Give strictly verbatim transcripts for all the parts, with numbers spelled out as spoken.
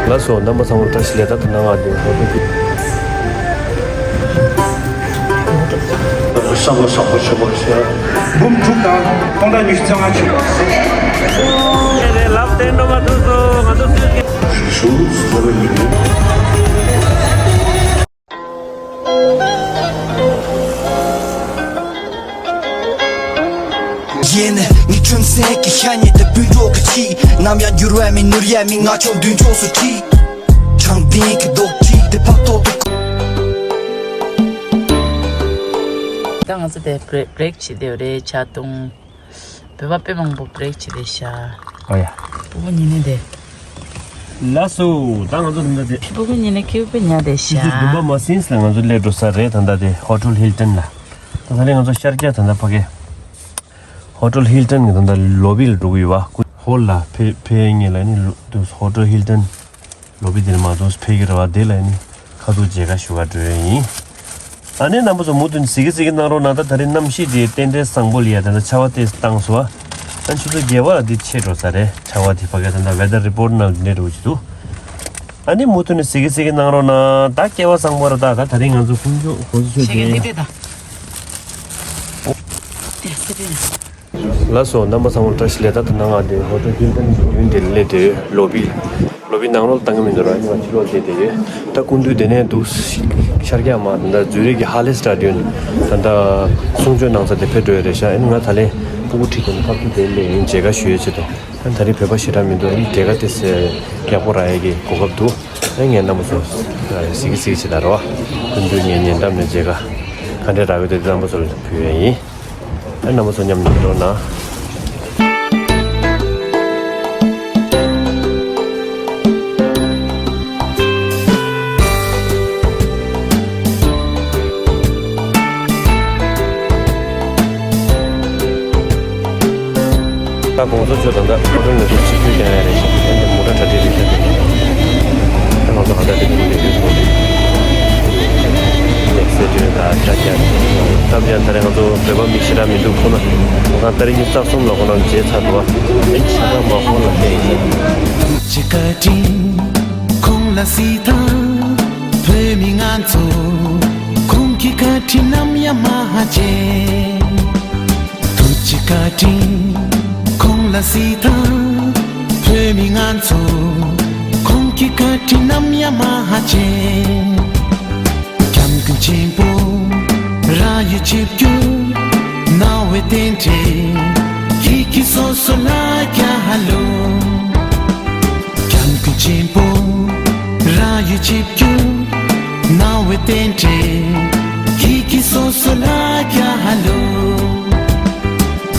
ལགས་སོ། རྣམ་པ་ཚང་མ་བཀྲ་ཤིས་བདེ་ལེགས། ད་ནང་ང་དེ་ཧོ་ཏེ་ཀི། བསམ་བློ་བཟང་པོ་བྱེད་དགོས་ཟེར། འབུམ་དྲུག་དང་སྟོང་ཕྲག་ཉི་ཤུ་རྩ་ལྔ་བྱེད་དགོས། ལབ་བསྟན་འགྲོ་མ་ཐུབ་སོང་། ང་ཚོ་སུས་ཀྱང་། ཞུ་ཞུ་ཟེར་བ་ཡིན། ཡེ་ནས་ངའི་ཁྲིམས་སེང་གི་ཤ་ཉེ་དེ་སྤུན་གྲོགས་ཀྱི་ཆེད། ནམ་ཡང་འགྱུར་བ་མེད་ནོར་ཡ་མེད། ང་ཆོ་མདུན་ཕྱོགས་སུ་ཁྲིད། དྲང་བདེན་གྱི་རྡོག་ཁྲེས་དེ་ཕབ་ཐོག་ཏུ། ད་ང་ཚོ་དེ་བྷི་རེག་བྱེད་བསྡད་ཡོད་རེད། ཆ་ཏུང་། བོད་པ་དཔེ་མང་པོ་བྷི་རེག་བྱེད་བསྡད་ཤག་ཨོ་ཡ། སྤུ་གུ་གཉིས་ནི་དེ། ལགས་སོ། ད་ང་ཚོ་ད་ལྟ་དེ། སྤུ་གུ་གཉིས་ནི་ཁེ་པེ་ཉལ་བསྡད་ཤག་སི་ཏུ་བྷུམ་པ་མ་སིན་ལ་ང་ཚོ་སླེབས་འགྲོ་ས་རེད། ད་ལྟ་དེ་ཧོ་ཊེལ་ཧིལ་ཊོན་ལ། ད་ད་རེས་ང་ཚོ་ཤར་རྒྱག་ད་ལྟ་ཕ་གི་ཧོ་ཊེལ་ཧིལ་ཊོན་གྱི་ད་ལྟ་ལོ་བི་ལ་འགྲོ་གི་ཡོད་པ། ཧོལ་ལ་ཕེབས་ཕེབས་ངེས་ལ་ནི་ལོ་དུ་ཧོ་ཊེལ་ཧིལ་ཊོན་ལོ་བི་དེར་མ་གཏོགས་ཕེབས་ཀྱི་རེད་པ། དེ་ལ་ནི་ཁ་ཐུག་མཇལ་ཁ་ཞུ་ག་འགྲོ་ཡ་ཡིན། ཨ་ནི་རྣམ་པ་ཚོ་མུ་མཐུད་ནས་གཟིགས་གཟིགས་གནང་རོགས་གནང་། ད་ད་རེས་གནམ་གཤིས་དེ་རྟེན་འབྲེལ་བཟང་པོ་ལ་ཡ། ད་ལྟ་ཆར་པ་ཏོག་ཙམ་བཏང་སོང་བ། ཨ་ཆུ་ཚོད་བརྒྱད་པ་ལ་འདི་ཆད་འགྲོ་ས་རེད། ཆར་པ་དེ་ཕ་གི་ད་ལྟ་ཝེ་དར་རི་པོར་ཊི་ནང་འདི་འདྲ་འདྲ་བོ་ཅིག་འདུག་ཨ་ནི་མུ་མཐུད་ནས་གཟིགས་གཟིགས་གནང་རོགས་གནང་། ད་སྐལ་བ་བཟང་པོ་རེད། ད་ད་ད་རེས་ང་ཚོ་ཁོང་ཚོ་ཁོང་ཚོ་ཆོས་ཆེ་ཆེ་ཆེ། ལགས་སོ། རྣམ་པ་ཚང་མ་བཀྲ་ཤིས་བདེ་ལེགས། ད་ད་ནང་ང་དེ་ཧོ་ཊེལ་ཧིལ་ཊོན་གྱི་མདུན་དེ་སླེབས་དེ་ལོ་བི་ལོ་བི་ནང་ལོགས་ལ་བཏང་གི་མི་འདུག་ར། ཨ་ནི་ང་ཕྱི་ལོགས་བསྡད་དེ་ཡོད། ད་སྐུ་མདུན་དེ་ནས་འདུག་ཤར་རྒྱག་མ་ད་ལྟ་ཛུ་རིག་གི་ཧ་ལེ་སི་ཊ་ཌི་ཡོན་ད་ལྟ་གསུང་ཆོས་གནང་ས་དེ་ཕེབས་འགྲོ་ཡ་རེད་ཤག་ཨ་ནི་ང་ད་ལན་སྤུ་གུ་ཁྲིད་དེ་ནི་ཕ་གི་དེ་སླེབས་ཡིན། མཇལ་ཁ་ཞུ་ཡ་ཆེད་དུ། ཨ་ནི་ད་རེས་བོད་པ་ཞེ་དྲག་མི་འདུག་ཨ་ནི་མཇལ་ཁ་དེ་ཡག་པོ་རག་ཡ་གི་གོ་སྐབས་འདུག་ཨ་ནི་ངས་རྣམ་པ་ཚོ་གཟིགས་གཟིགས་བྱེད་ད་ར་བ། སྐུ་མདུན་ངས་ཉེ་འགྲམ་ནས་མཇལ་ཁ་ག་འདྲས་རག་གི་འདུག་དེ་རྣམ་པ་ཚོ་ལ་ཕུལ་ཡ་ཡིན། ཨ་རྣམ་པ་ཚོ་མཉམ་དུ་འགྲོ་ན། ད་གོང་ས་མཆོག་དང་ད་ཁོ་ཚོ་ནས་ཚུར་ཆིབས་བསྒྱུར་བསྐྱངས་ཡ་རེད་ཤག་ཨ་ནི་མོ་ཊ་གྲ་སྒྲིག་རེད་ཤག་ད་ང་ཚོ་ག་ད་དེ་ནས་ལས་དུས་སོང་། ལེགས་སེ་དུས་ད་ཆ་རྒྱག་སྟབས་ཡག་ད་རེས་ང་ཚོ་བོད་པ་མི་ཞེ་དྲག་མི་འདུག་ཁོ་ན་ང་ཏ་རིག་ཉི་ཤུ་རྩ་གསུམ་ལ་ཁོ་ན་མཇལ་ཚར་འདུག་ཨ་ནི་ཆ་ཚང་མ་ཧོལ་ལ་སླེབས་ཡིན། ཐུགས་རྗེ་བཀའ་དྲིན་ཁོང་ལ་གཟིགས་དང་། བོད་མི་ང་ཚོ་ཁོང་གི་བཀའ་དྲིན་ནམ་ཡང་མ་བརྗེད། ཐུགས་རྗེ་བཀའ་དྲིན་ཁོང་ལ་གཟིགས་དང་། བོད་མི་ང་ཚོ་ཁོང་གི་བཀའ་དྲིན་ནམ་ཡང་མ་བརྗེད། སྐྱབས་མགོན་ཆེན་པོ་རང་ཡུལ་ཆིབས་བསྒྱུར་གནང་བའི་རྟེན་འབྲེལ་ཡིད་ཀྱི་སོ་སོ་ལ་རྒྱ་ལོ། སྐྱབས་མགོན་ཆེན་པོ་རང་ཡུལ་ཆིབས་བསྒྱུར་གནང་བའི་རྟེན་འབྲེལ་ཡིད་ཀྱི་སོ་སོ་ལ་རྒྱ་ལོ།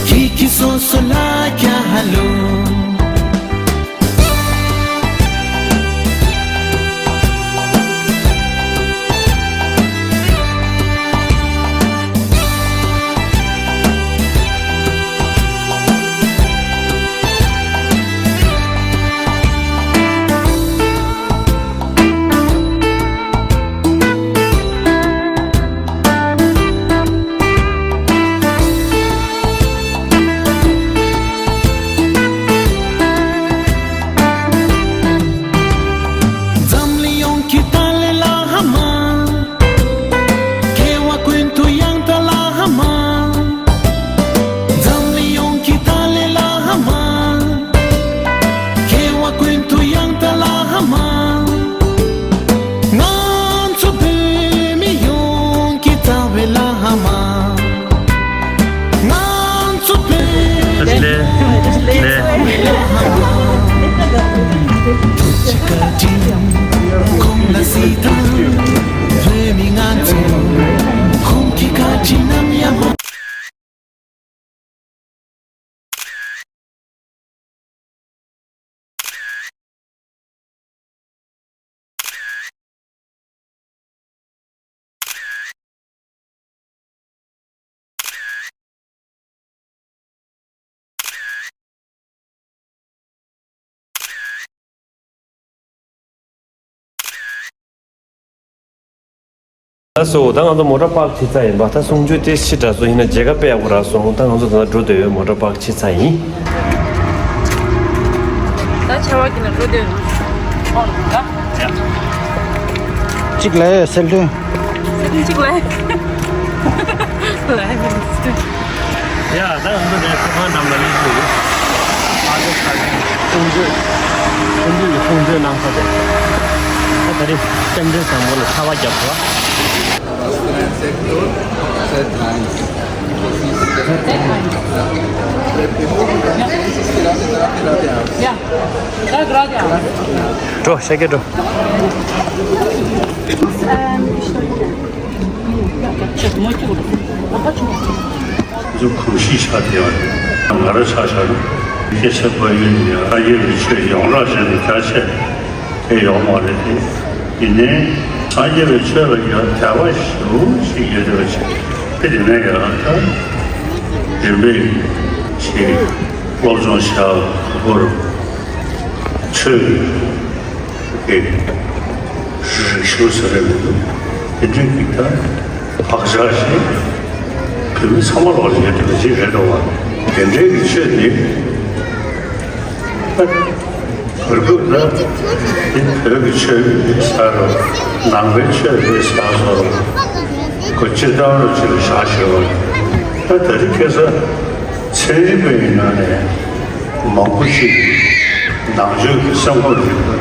ཡིད་ཀྱི་སོ་སོ་ལ་རྒྱ་ལོ། འཛམ་གླིང་ཡོངས་ཀྱི་ཏཱ་ལའི་བླ་མ། སྐྱེ་བ་ཀུན་ཏུ་ཡང་ཏཱ་བླ་མ། འཛམ་གླིང་ཡོངས་ཀྱི་ཏཱ་ལའི་བླ་མ། སྐྱེ་བ་ཀུན་ཏུ་ཡང་ཏཱ་བླ་མ། ང་ཚོ་བོད་མི་ཡོངས་ཀྱི་ཏཱ་ལའི་བླ་མ། ང་ཚོ་བོད་ལ་ལ་ལ་ཁོང་ལ་སྲིད་དང་། བོད་མི་ང་ཚོ་ཁོང་གི་བཀའ་དྲིན་ནམ་ཡང་མ། ལགས་སོ། ད་ང་ཚོ་མོ་ཊ་པཱག་བྱེད་ཚར་ཡིན་པ། ད་གསུང་ཆོས་དེ་ཕྱི་དྲགས་སོང་ཡིན་ན་མཇལ་ཁ་དཔེ་ཡག་པོ་རག་སོང་། ད་ང་ཚོ་ད་ལྟ་འགྲོ་བསྡད་ཡོད། མོ་ཊ་པཱག་བྱེད་ཚར་ཡིན། ད་ཆར་པ་གྱིས་ན་འགྲོ་བསྡད་ཡོད། གཅིག་ལ་ཡ་སེལ་དོན། སེལ་དོན་གཅིག་ལ་ཡ། ལ་ཡ་མིན་སེལ་དོན། ཡ་ད་ང་ཚོ་ནས་ཁོ་ཁང་འགྲམ་ལ་སླེབས་ཀྱི་ཡོད། ཨ་ལོ་ཁ་ཁྲུང་ཆུང་ཁྲུང་ཆུང་གི་ཁྲུང་ཆུང་གནང་ས་དེ། ད་ད་རེས་སྐྱབས་མགོན་བཟང་པོ་ལ་ཚ་བ་རྒྱབ་ཐུབ། འགྲོ་ཤ་རྒྱག་འགྲོ། ཚོ་གོམས་གཤིས་ཆགས་བསྡད་ཡོད་རེད། ང་རང་ཆ་བཞག་ན་སྐད་ཆ་པ་ཡིན་ཡང་ཨ་ཡེ་རི་ཆོས་ཡོངས་གྲགས་བྱས་ནས་རྒྱ་ཆེ། དེ་ཡོང་བ་རེད་དེ། ཡིན་ནའི་སངས་རྒྱས་པའི་ཆོས་ལ་ཡང་དད་པ་ཞེ་པོ་ཞིག་ཡོད་བསྡད་པ་ཞིག་རེད། དེ་ནས་ཡང་ད་རིམ་པས་ཞིག་སློབ་སྦྱོང་བྱ་བར་ཆོས་ཀྱི་རིག་གཞུང་ཟེར་རེད་མི་འདུག་དེ་འདྲའི་གི་ད་བག་ཆགས་ཤིག་བོད་མི་ཚང་མ་ལོག་ལ་ཡོད་བསྡད་པ་ཞིག་རེད་འགྲོ་བ། དེ་འདྲའི་གི་ཆོས་འདི། བར་སྐབས་ལ་དེ་བོད་ཀྱི་ཆོས་རེད་ཟེར་རོ། ནང་པའི་ཆོས་རེད་ཟེར་སོ་རོ། ཁོ་སྤྱིར་བཏང་རུ་ཅིག་ལ་བཞག་ཞེས་པ། ད་ད་རེས་ཁ་སང་ཚན་རིག་པའི་ནང་ནས་མང་པོ་ཞིག་ནང་ཆོས་ཀྱི་སེམས་ཁམས་རིག་པ་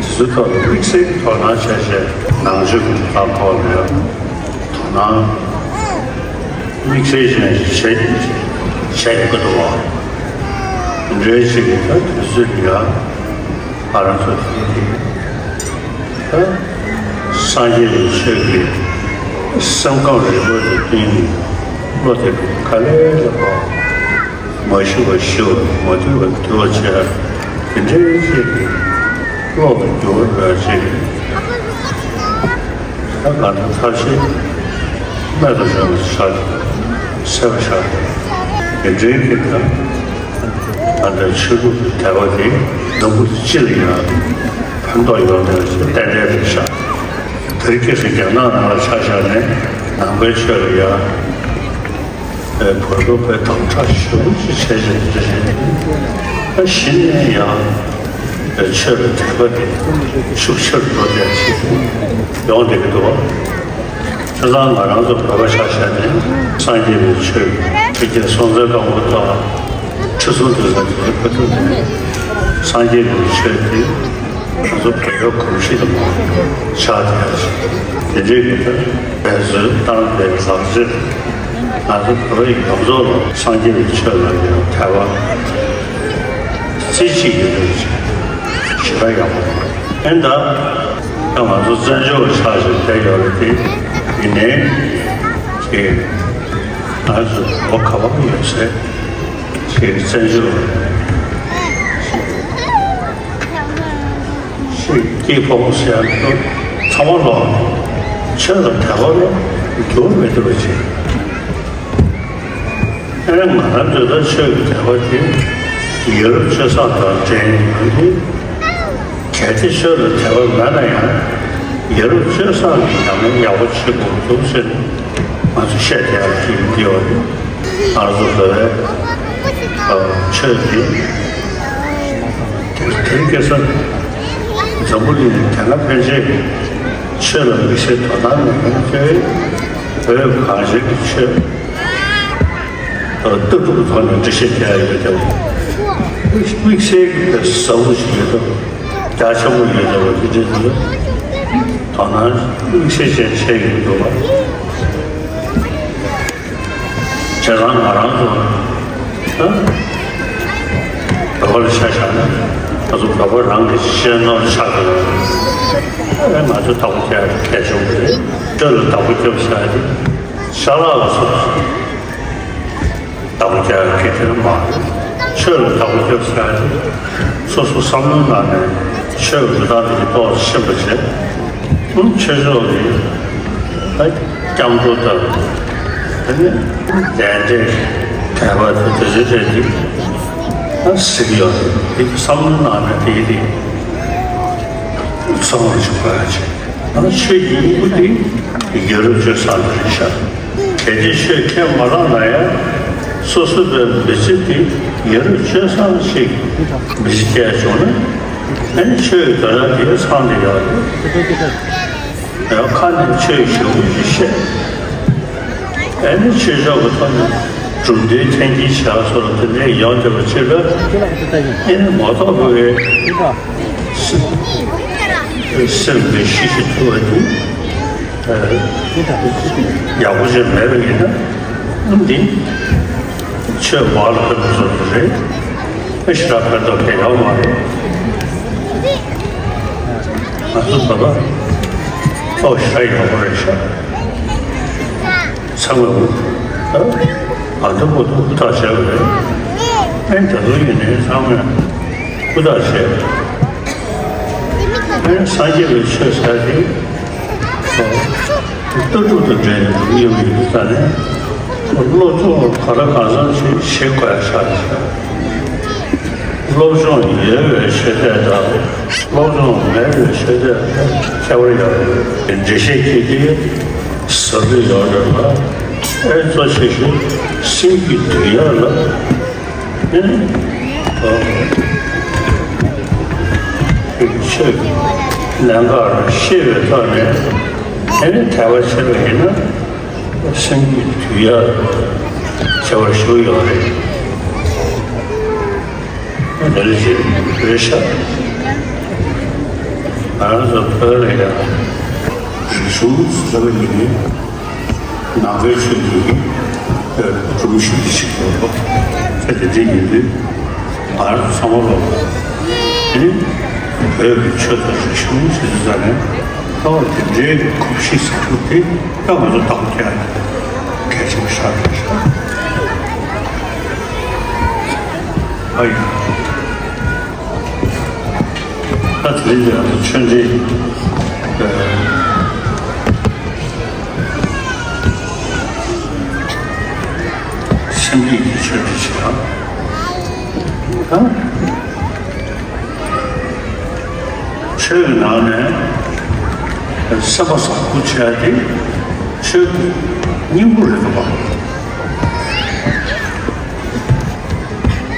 འདི་ཚོའི་ཐོག་ལ་དམིགས་བསལ་གྱི་དོ་སྣང་བྱས་བྱས་ནང་ཆོས་ཀྱི་ལག་ཐོག་ལ་ཡང་དོ་སྣང་དམིགས་བསལ་ཅན་ཞིག་བྱས་བྱས་ཡོད་ཀྱི་འདུག་བ། འདྲའི་ཞིག་གིས་ད་དུས་ཚོད་ཀྱི་ཡང་ང་རང་ཚོ་དེ་དེ་ད་སངས་རྒྱས་པའི་ཆོས་ཀྱི་སེམས་ཁམས་རིག་པ་དེ་བསྟན་ནས་བློ་དེ་དཀའ་ལས་ལ་བབ། མ་ཞུ་བ་ཞུ་བ། མ་ཐུལ་བ་ཐུལ་བ་བྱས། དེ་འདྲའི་ཆེད་དུ་སློབ་ཏུ་འགྱུར་བ་བྱས། ད་ང་ཚོ་ཐབས་ཤེས་རྨད་དུ་བྱུང་བ་ཆགས་ཏེ་སེམས་ཆགས་ཏེ། དེ་འདྲའི་གི་ད་ང་ཚོའི་ཆོས་ལུགས་ཀྱི་དད་པ་དེ་འཛམ་བུ་གླིང་སྤྱི་ལ་ཡང་ཕན་ཐོགས་ཡོང་བའི་ཏན་ཏན་རེད་ཤག་དེ་རིང་ཁ་སང་རྒྱ་ནག་ནང་ལ་ཆ་བཞག་ནས་ནང་པའི་ཆོས་ལ་ཡང་། བོད་སློབ་པའི་དམ་དྲག་ཞེ་པོ་ཅིག་བྱས་བྱས་འདི་རེད། ད་གཞི་ནས་ཡང་ཆོས་ལ་དད་པ་དེ་ཤུགས་ཆེར་འགྲོ་བསྡད་ཅིག་ཡོང་བསྡད་ཀྱི་འདུག་དེ་ཙང་ང་རང་ཚོ་བོད་པ་ཆ་བཞག་ནས་སངས་རྒྱས་པའི་ཆོས་ཕ་གིའི་སྲོང་བཙན་སྒམ་པོ་དང་ཁྲི་སྲོང་ལྡེ་བཙན་དེ་ཚོའི་བར་དུ་ནས་སངས་རྒྱས་པའི་ཆོས་དེ། ང་ཚོ་བོད་པའི་གོམས་གཤིས་དང་ཆགས་བསྡད་ཡོད་ཅིང་། དེ་འདྲའི་གི་ད་འབད་རྩོལ་བཏང་བའི་ལག་རྗེས་ང་ཚོ་བོད་ཡོངས་རྫོགས་ལ་སངས་རྒྱས་ཀྱི་ཆོས་ལ་ཡང་དད་པ་རྩེ་གཅིག་ཡོད་པའི་ཞེ་དྲག་ཡག་པོ་ཡིན། ད་ད་ང་ཚོ་བཙན་བྱོལ་བ་ཆགས་བཞིན་བསྡད་ཡོད་རེད་དེ། ཡིན་ནའི་ཀྱི་ང་ཚོ་བོད་ཁ་བ་ཡོད་ཚད་ཀྱི་བཙན་བྱོལ་བ། ཤེས་སྐྱིད་ཕོ་མོ་ཟེར་ཡག་ཚང་མ་ལོག་ཆོས་ལ་དད་པ་ལ་འགྱུར་མི་ཐུབ་པ་བྱེད། ཨེ་ང་རང་ཚོའི་ད་ཆོས་ཀྱི་དད་པ་དེ་ཡ་རབས་སྤྱོད་བཟང་དང་འབྲེལ་ནས་ཡོང་དུས། གལ་ཏེ་ཆོས་ལ་དད་པ་མེད་ན་ཡང་ཡ་རབས་སྤྱོད་བཟང་གི་ཉམས་ལེན་ཡག་པོ་བྱེད་དགོས་འདུག་ཟེར་ནས་ང་ཚོ་བཤད་བསྡད་ཡག་ཅིག་ཡོད་རེད། ང་ཚོ་བོད་པའི་ཆོས་དེ། དེ་དེ་སྐད་ཆ། འཛམ་བུ་གླིང་དེ་སྔ་ཕན་ཆད་ཆོས་ལ་དམིགས་བསལ་དོ་སྣང་མེད་མཁན་ཚོས་བོད་གངས་ཅན་གྱི་ཆོས་ལྟ་གྲུབ་ཀྱི་ཐོག་ནས་འགྲེལ་བཤད་རྒྱག་ཡོད་ཀྱང་། དམིགས་བསལ་གྱི་ཟབ་མོ་ཞིག་ཡོད་སྟབས་རྒྱ་ཆེན་པོ་ཡོད་སྟབས་དེ་འདྲའི་དོ་སྣང་དམིགས་བསལ་ཅན་བྱས་ཡོད་འདུག་པ། བྱས་ཙང་ང་རང་ཚོ་ད་བོད་པ་ལ་ཆ་བཞག་ན་ང་ཚོ་བོད་པ་རང་གི་གཞན་ནོར་ཆགས་ཀྱི་ཡོད་རེད། ཨ་ང་ཚོ་བདག་པོ་རྒྱག་ཡག་གལ་ཆེན་པོ་རེད། ཆོས་ལ་བདག་པོ་རྒྱབ་ཟེར་ཡག་དེ་ཅ་ལག་ལ་སོགས་པ་བདག་པོ་རྒྱག་ཡག་གི་དེ་རང་མ་རེད། ཆོས་ལ་བདག་པོ་རྒྱབ་ཟེར་ཡག་དེ་སོ་སོ་བསམ་བློའི་ནང་ནས་ཆོས་ཀྱི་འགྲོ་སྟངས་དེ་ཏོག་ཙམ་ཤེས་པ་བྱས། ཨང་། ཆོས་ཕྱོགས་ཀྱི་ད་སྐྱབས་འགྲོ་དང་། དེ་ནས་གདན་འདྲེན་དད་པ་དེ་དེ་ཚོའི་གྲས་དེ་ད་གཟིགས་ཡོད་རེད། དེ་བསམ་བློའི་ནང་ནས་དེ་དེ་བསམ་བློ་ཞིག་འཁོར་ཡག་ཅིག་ཨ་ཆོས་ཀྱི་སྙིང་པོ་དེ་ཡ་རབས་སྤྱོད་བཟང་དེ་རེད་ཤག་གལ་ཏེ་ཆོས་ཁས་མ་བླངས་ན་ཡང་སོ་སོ་པའི་མི་ཚེ་དེ་ཡ་རབས་སྤྱོད་བཟང་ཞིག་མི་ཚེ་སྐྱེལ་བྱུང་ན། ཨ་ནི་ཆོས་ཀྱི་དོན་ར་དེ་ཚང་དེ་ཡག་རེད། ཡང་ཁ་ནས་ཆོས་ཞུ་བ་ཞིག་བཤད། ཨ་ནི་ཆོས་ཕྱོགས་ཀྱི་ཐོག་ནས་གྲུབ་འབྲས་འཐེན་འཁྱེར་བྱ་སོགས་དེ་འདྲའི་ཡོང་བསྡད་པ་ཕྱིར་ལ། ཨ་ནི་མ་རྟོགས་པའི་སེམས་ཀྱི་ཤི་ཤི་ཐུབ་པ་དེ། ཡག་པོ་ཅིག་མེད་པ་ཡིན་ན་འདི་ཆོས་བར་ལ་ཕེབས་པ་བཟོ་རྒྱུ་རེད། ཨེ་ཞེ་དྲག་ཕན་ཐོགས་ཁེ་ཡོད་མ་རེད། ང་ཚོ་ད་ལྟ་ཨོ་ཞེ་དྲག་ཡག་པོ་རེད་ཤག་ཚང་མས་ཨ་ད་པོ་ཏོ་ཧུར་ཐག་བྱས་པ་རེད། ཨེ་ད་དུང་ཡིན་ནའི་ཚང་མས་ཧུར་ཐག་བྱས། ཨེ་སངས་རྒྱས་པའི་ཆོས་ཟེར་དེ། ལྟ་གྲུབ་དང་འབྲེལ་ནས་འགྲོ་གི་ཡོད་པའི་ཡུལ་ས་ནས། སློབ་སྦྱོང་ག་ལ་གང་འཚམ་ཞིག་བྱེད་དགོས་ཡ་ཆགས་ཀྱི་འདུག་སློབ་སྦྱོང་ཡོད་པའི་ཆོས་དད་དང་སློབ་སྦྱོང་མེད་པའི་ཆོས་དད་ཁྱད་པར་ཡོད་རེད། འགྲེལ་བཤད་ཁྱེད་ཀྱིས་ཟབ་རྒྱས་ཡོད་རེད་ལ། ཨེ་གཙོ་ཆེ་ཤོས་སེམས་ཀྱི་འདུལ་ཡག་ལ། ཨེ་ཆོས་ཀྱི་གནད་འགག་ལ་ཤེས་པའི་ཐོག་ནས་ཨེ་དད་པ་བྱེད་པ་ཡིན་ན། སེམས་ཀྱི་དུས་ཡར་བྱ་བ་ཞུ་ཡོད་རེད། དེ་ལས་ཀྱི་རེ་ཤ་ང་རང་ཚོ་བོད་ལ་ཡང་རིག་གཞུང་ཟེར་བ་ཡིན་ནི་ནང་པའི་ཆོས་ཀྱི་སྒྲོམ་གཞི་དེ་ཞིག་ཡོད་པ་དེ་འདྲ་ཡིན་དུས། ང་རང་ཚང་མ་ལོ། དེ་ནི་བོད་ཀྱི་ཆོས་དང་རིག་གཞུང་ཞེས་བྱ་ནས་ལྟ་བ་དེ་འདྲའི་གོམས་གཤིས་ཟེར་རྒྱུ་དེ་ད་ང་ཚོ་བདག་པོ་རྒྱག་ཡ་གལ་ཆེན་པོ་ཤར་བཞག་ཨ་ཡ། ད་དེ་རིང་འདིར་ང་ཚོ་ཆོས་འབྲེལ་སེམས་བསྐྱེད་ཀྱི་ཆོས་འབྲེལ་བྱེད་ཡ། ད། ཆོས་ཀྱི་ནང་ནས་སེམས་པ་བཟང་པོ་བྱས་ཏེ་ཆོས་ཀྱི་སྙིང་པོ་རེད་འདུག་པ།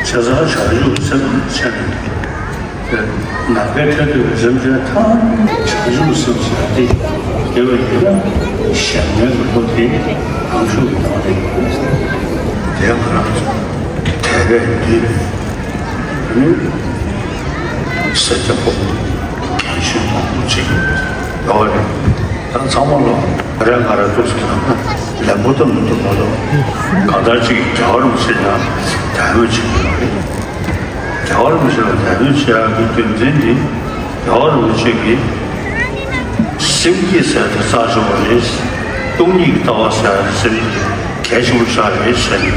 བྱས་ཙང་བྱང་ཆུབ་སེམས་བྱས་ནས་ནམ་མཁའི་ཁྱབ་བརྡལ་བའི་སེམས་ཅན་ཐམས་ཅད་བྱང་ཆུབ་སེམས་བྱས་ཏེ་དེ་བས་ཡིན་ན་གཞན་ཕན་གྱི་བློ་དེ་གང་ཤུགས་ཀྱིས་བཏང་སྟེ་དེ་ང་རང་ཚོ་དད་པས་འདུས་པའི། ནི། སེར་སྐྱ་ཕོ་མོ་རྒན་གཞོན་མང་པོ་ཅིག་ཡོད་རེད། ད་ཚང་མ་ལ་ང་རེ་ང་རེ་འདུག་ཟེར་ན་ལན་པོ་ཏོ་མི་འདུག་མ་གཏོགས་གང་ལྟར་ཅིག་རྒྱལ་བ་རིན་པོ་ཆེ་ལ་དད་མོས་བྱེད་ཀྱི་ཡོད་རེད། རྒྱལ་བ་རིན་པོ་ཆེ་ལ་དད་མོས་བྱེད་ཡག་གི་རྒྱུ་མཚན་འདི་རྒྱལ་བ་རིན་པོ་ཆེ་གིས། སེམས་བསྐྱེད་ཟེར་དེ་རྩ་ཆེན་པོ་རེད། སྟོང་ཉིད་ཀྱི་ལྟ་བ་ཟེར་དེ་སེམས་བསྐྱེད་གལ་ཆེན་པོ་ཞིག་རེད་ཟེར་ནས་